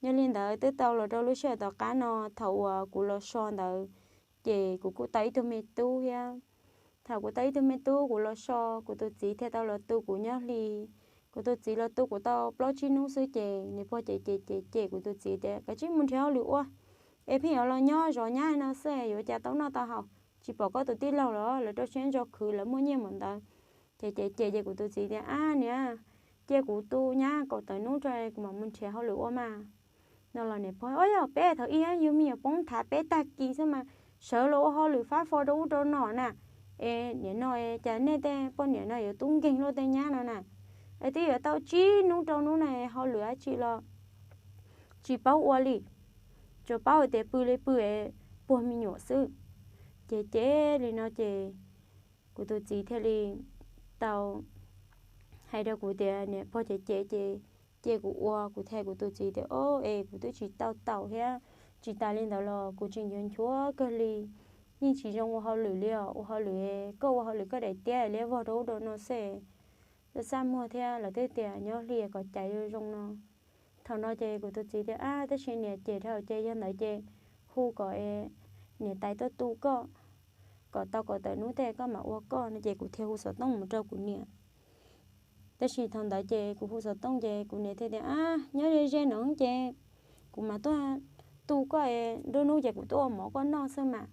Yog li ntawd twb tau los rau lub sij hawm tom qab no, thaum uas kuv los so ntawd ces kuv kuj tau ib tug me tub thiab. Thaum kuv tau ib tug me tub kuv los so, kuv tus txiv thiaj tau los tu kuv nyob hli. Kuv tus txiv los tu kuv tau plaub tsib hnub xwb ces niam pog ces ces ces cem kuv tus txiv tias, Kav tsij mus nrhiav hauj lwm ua, es pheej yuav los nyob zov nyab no xwb yuav cas tau noj tau haus? Tsis pom koj tus tij laug los lawv rau siab ntso khwv, lawv muaj nyiaj npaum ntawd. Ces ces ces ces kuv tus txiv tias, Ab niam, cia kuv tu nyab kaum tawm hnub rau kuv mam mus nrhiav hauj lwm ua mas. No los niam pog, Ua yog peb thaum ub yug me nyuam poob thav peb tag kis xwb mas sawv los ua hauj lwm fab fo rau ub rau no na. Es nim no cas nej tej poj niam no yuav tub nkeeg luaj tej nyab no na? Es twb yuav tau tsib hnub rau hnub no hauj lwm dab tsi los tsis paub ua li, tsuas paub hais tias pw li pw es puag me nyuam xwb. Ces ces li no ces kuv tus txiv thiaj li tau hais rau kuv tias niam pog ces ces ces cia kuv ua. Kuv thiaj kuv tus txiv tias, O, es kuv twb tsis tau taus thiab, tsis tas li ntawd los kuv tseem yuav nchuav kawg li. Yeej tsis zoo ua hauj lwm li os, ua hauj lwm, koj ua hauj lwm koj daim tiab liab vog rau ub rau no xwb. Txaj muag thiab lawv twb tias nyob hli kom caiv zoo zoo no. Thaum no ces kuv tus txiv tias, Ab, tab sis niam ces dhau ces yog ntawd ces hu kom niam tais tuaj tu koj, kom tau kaum tawm hnub tej koj mam ua koj no. Ces kuv thiaj hu xov tooj mus rau kuv niam. Tab sis thaum ntawd ces kuv hu xov tooj ces kuv niam thiaj tias, Ab, nyob ze ze no ces kuv mam tuaj tu koj, nruab hnub ces kuv tuaj ua mov koj noj xwb mas.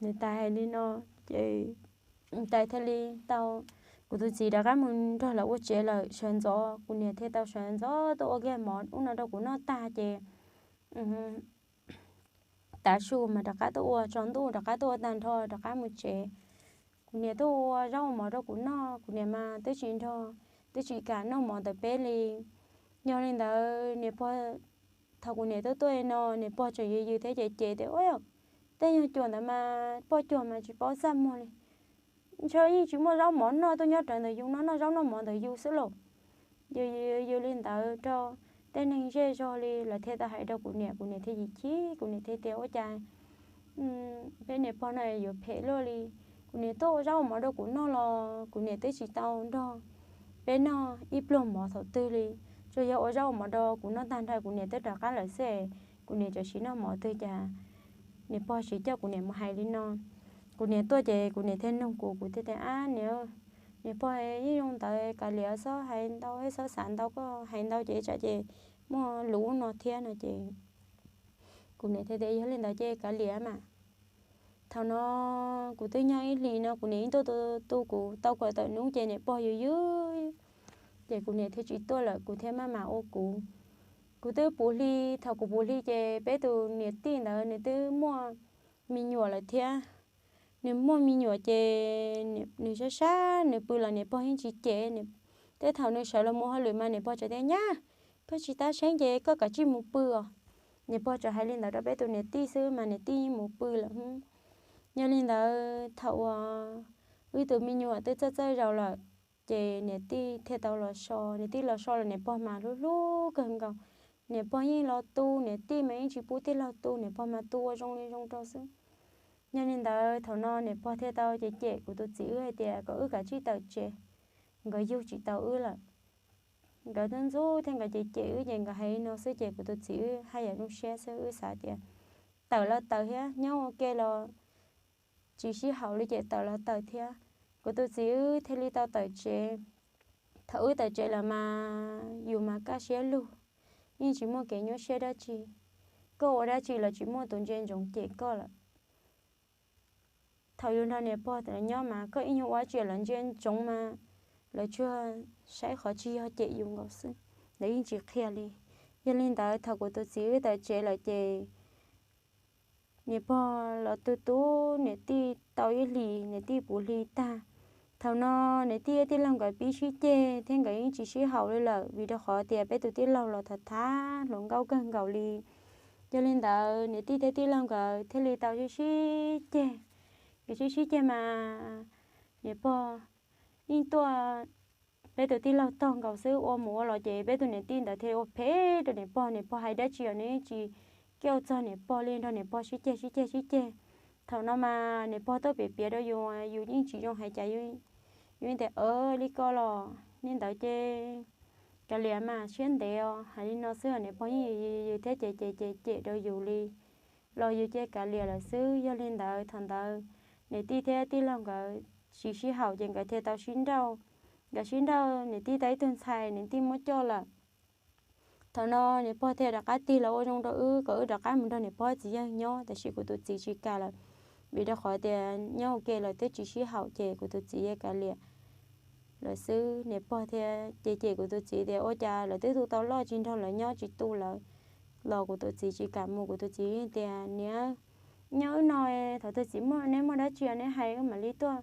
Niam tais hais li no ces tais thiaj li tau, kuv tus txiv rov qab mus nrog lawv ua tsev lawm. Sawv ntxov kuv niam thiaj tau sawv ntxov tuaj ua kiag mov ub no rau kuv noj tag ces tav su mas rov qab tuaj ua, tsaus ntuj rov qab tuaj ua tag nrho rov qab mus tsev. Kuv niam tuaj ua zaub ua mov rau kuv noj, kuv niam mas twb tsis nrog, twb tsis kam noj mov ntawm peb li. Yog li ntawd niam pog, thaum kuv niam tuaj tuaj no niam pog tseem yws yws thiab ces ces tias, Ua, tej nyuag cuam ntawd mas poj cuag mas tsis paub txaj muag li. Ntshe yeej tsis muaj zaub mov noj, tuaj nyob rawv ntawm yus no noj zaub noj mov ntawm yus xwb lauj. Yws yws li ntawd rau tej neeg zej zog li lawv thiaj tau hais rau kuv niam, kuv niam thiaj yim chim, kuv niam thiaj tias, Ua cas peb niam pog no yuav phem luaj li. Kuv niam tuaj ua zaub ua mov rau kuv noj los kuv niam twb tsis tau nrog peb noj ib pluag mov thaum twg li. Tsuas yog ua zaub ua mov rau kuv noj tag nrho kuv niam twb rov qab lawm xwb, kuv niam tseem siv noj mov twg cas niam pog siv coj kuv niam mus hais li no. Kuv niam tuaj ces kuv niam thiaj nug kuv, kuv thiaj tias, Ab niam, niam pog yeej zoo ntawd, kav liam, txhob hais ntau, txhob xav ntau, koj hais ntau ces tsam ces muaj lus no thiab no ces kuv niam thiaj tias, Yog li ntawd ces kav liam mas. Thaum no kuv twb nyob ib hlis no kuv niam yeej tuaj tu kuv tau kaum tawm hnub ces niam pog yws yws ces kuv niam thiaj tsis tuaj lawm, kuv thiaj maj mam ua kuv. Kuv twb puv hli, thaum kuv puv hli ces peb tus niam tij ntawd nws twb muaj me nyuam lawm thiab. Nws muaj me nyuam ces nws sab sab, nws pw los niam pog yeej tsis cem. Tej thaum nws sawv los mus hauj lwm mas niam pog tseem tias, Nyab, koj tsis tab seeb ces koj kav tsij mus pw os. Niam pog tseem hais li ntawd rau peb tus niam tij xwb mas niam tij yeej mus pw lawm. Yog li ntawd thaum uas wb tus me nyuam twb txawj txawj zaus lawm, Ces niam tij thiaj tau los so, niam tij los so los niam pog mas hlub hlub kawg nkaus. Niam pog yeej los tu, niam tij mas yeej tsis pub tij laug tu, niam pog mas tu ua zoo li zoo rau xwb. Yog li ntawd thaum no niam pog thiaj tau cem cem kuv tus txiv wb hais tias kom wb kav tsij tawm tsev, nkawd yug tsis tau wb lawm. Nkawd ntxub ntxub thiab nkawd cem cem wb ces nkawd hais li no xwb ces kuv tus txiv wb haj yam zoo siab xwb, wb xav tias tawm los tawm thiab, nyob ua ke los tsis sib haum li ces tawm los tawm thiab. Kuv tus txiv wb thiaj li tau tawm tsev. Thaum wb tawm tsev lawm mas yus mas kaj siab lug, yeej tsis muaj kev nyuaj siab dab tsi. Koj ua dab tsi los tsis muaj tus ntsia ntsoov cem koj lawm. Thaum yus nrog niam pog lawv nyob mas koj ib nyuag ua dab tsi los ntsia ntsoov mas lawv tsuas saib qhov tsis yog cem yus nkaus xwb, lawv yeej tsis qhia li. Yog li ntawd thaum kuv tus txiv wb tawm tsev lawm ces niam pog los tu tu niam tij tau ib hlis, niam tij puv hli tag. Thaum no niam tij thiab tij laug nkawd pib sib ceg thiab nkawd yeej tsis sib haum li lawm vim rau qhov tias peb tus tij laug los tham tham hluas nkauj kawg nkaus li. Yog li ntawd niam tij thiab tij laug nkawd thiaj li tau sib sib ceg. Nkawd sib sib ceg mas niam pog yeej tuaj peb tus tij laug tog nkaus xwb, ua mus ua los ces peb tus niam tij ntawd thiaj ua phem rau niam pog. Niam pog hais dab tsi los nws yeej tsis kiaj txog niam pog li, nrog niam pog sib ceg sib ceg sib ceg. Thaum no mas niam pog tuaj piav piav rau yus, yus yeej tsis zoo hais cas, yus yeej tias li ko los li ntawd ces kav liam mas siab ntev os, hais li no xwb os. Niam pog yeej yws yws thiab cem cem cem cem rau yus li los yus ces kav liam lawm xwb. Yog li ntawd thaum ntawd niam tij thiab tij laug nkawd tsis sib haum ces nkawd thiaj tau sib nrauj. Nkawd sib nrauj, niam tij tau ib tug ntxhais niam tij muab coj lawm. Thaum no niam pog thiaj rov qab tig los ua zoo rau wb kom wb rov qab mus nrog niam pog txiv yawg nyob, tab sis kuv tus txiv tsis kam lawm, vim rau qhov tias nyob ua ke lawv twb tsis sib haum ces kuv tus txiv yeej kav liam lawm xwb. Niam pog thiaj cem cem kuv tus txiv tias ua cas lawv twb tu tau loj tsis nrog lawv nyob tsis tu lawv los kuv tus txiv tsis kam mus. Kuv tus txiv tias niam, nyob wb no, thaum twg txiv muaj, neb muaj dab tsi neb hais wb mam li tuaj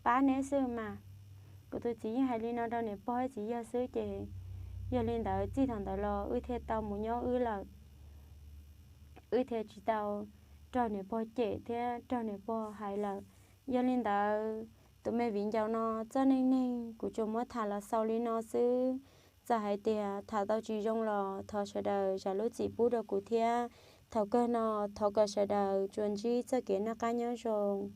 pab neb xwb mas. Kuv tus txiv yeej hais li no rau niam pog txiv yawg xwb ces yog li ntawd txij thaum ntawd los wb thiaj tau mus nyob wb lawm. Wb thiaj tsis tau raug niam pog cem thiab raug niam pog hais lawm. Yog li ntawd tus me viv ncaus no txoj neej neeg kuv tsuas muab tham los xaus li no xwb. Txawm hais tias tham tau tsis zoo los thov sawv daws zam lub txim pub rau kuv thiab. Thaum kawg no thov kom sawv daws tsuas ntsib txoj kev noj qab nyob zoo.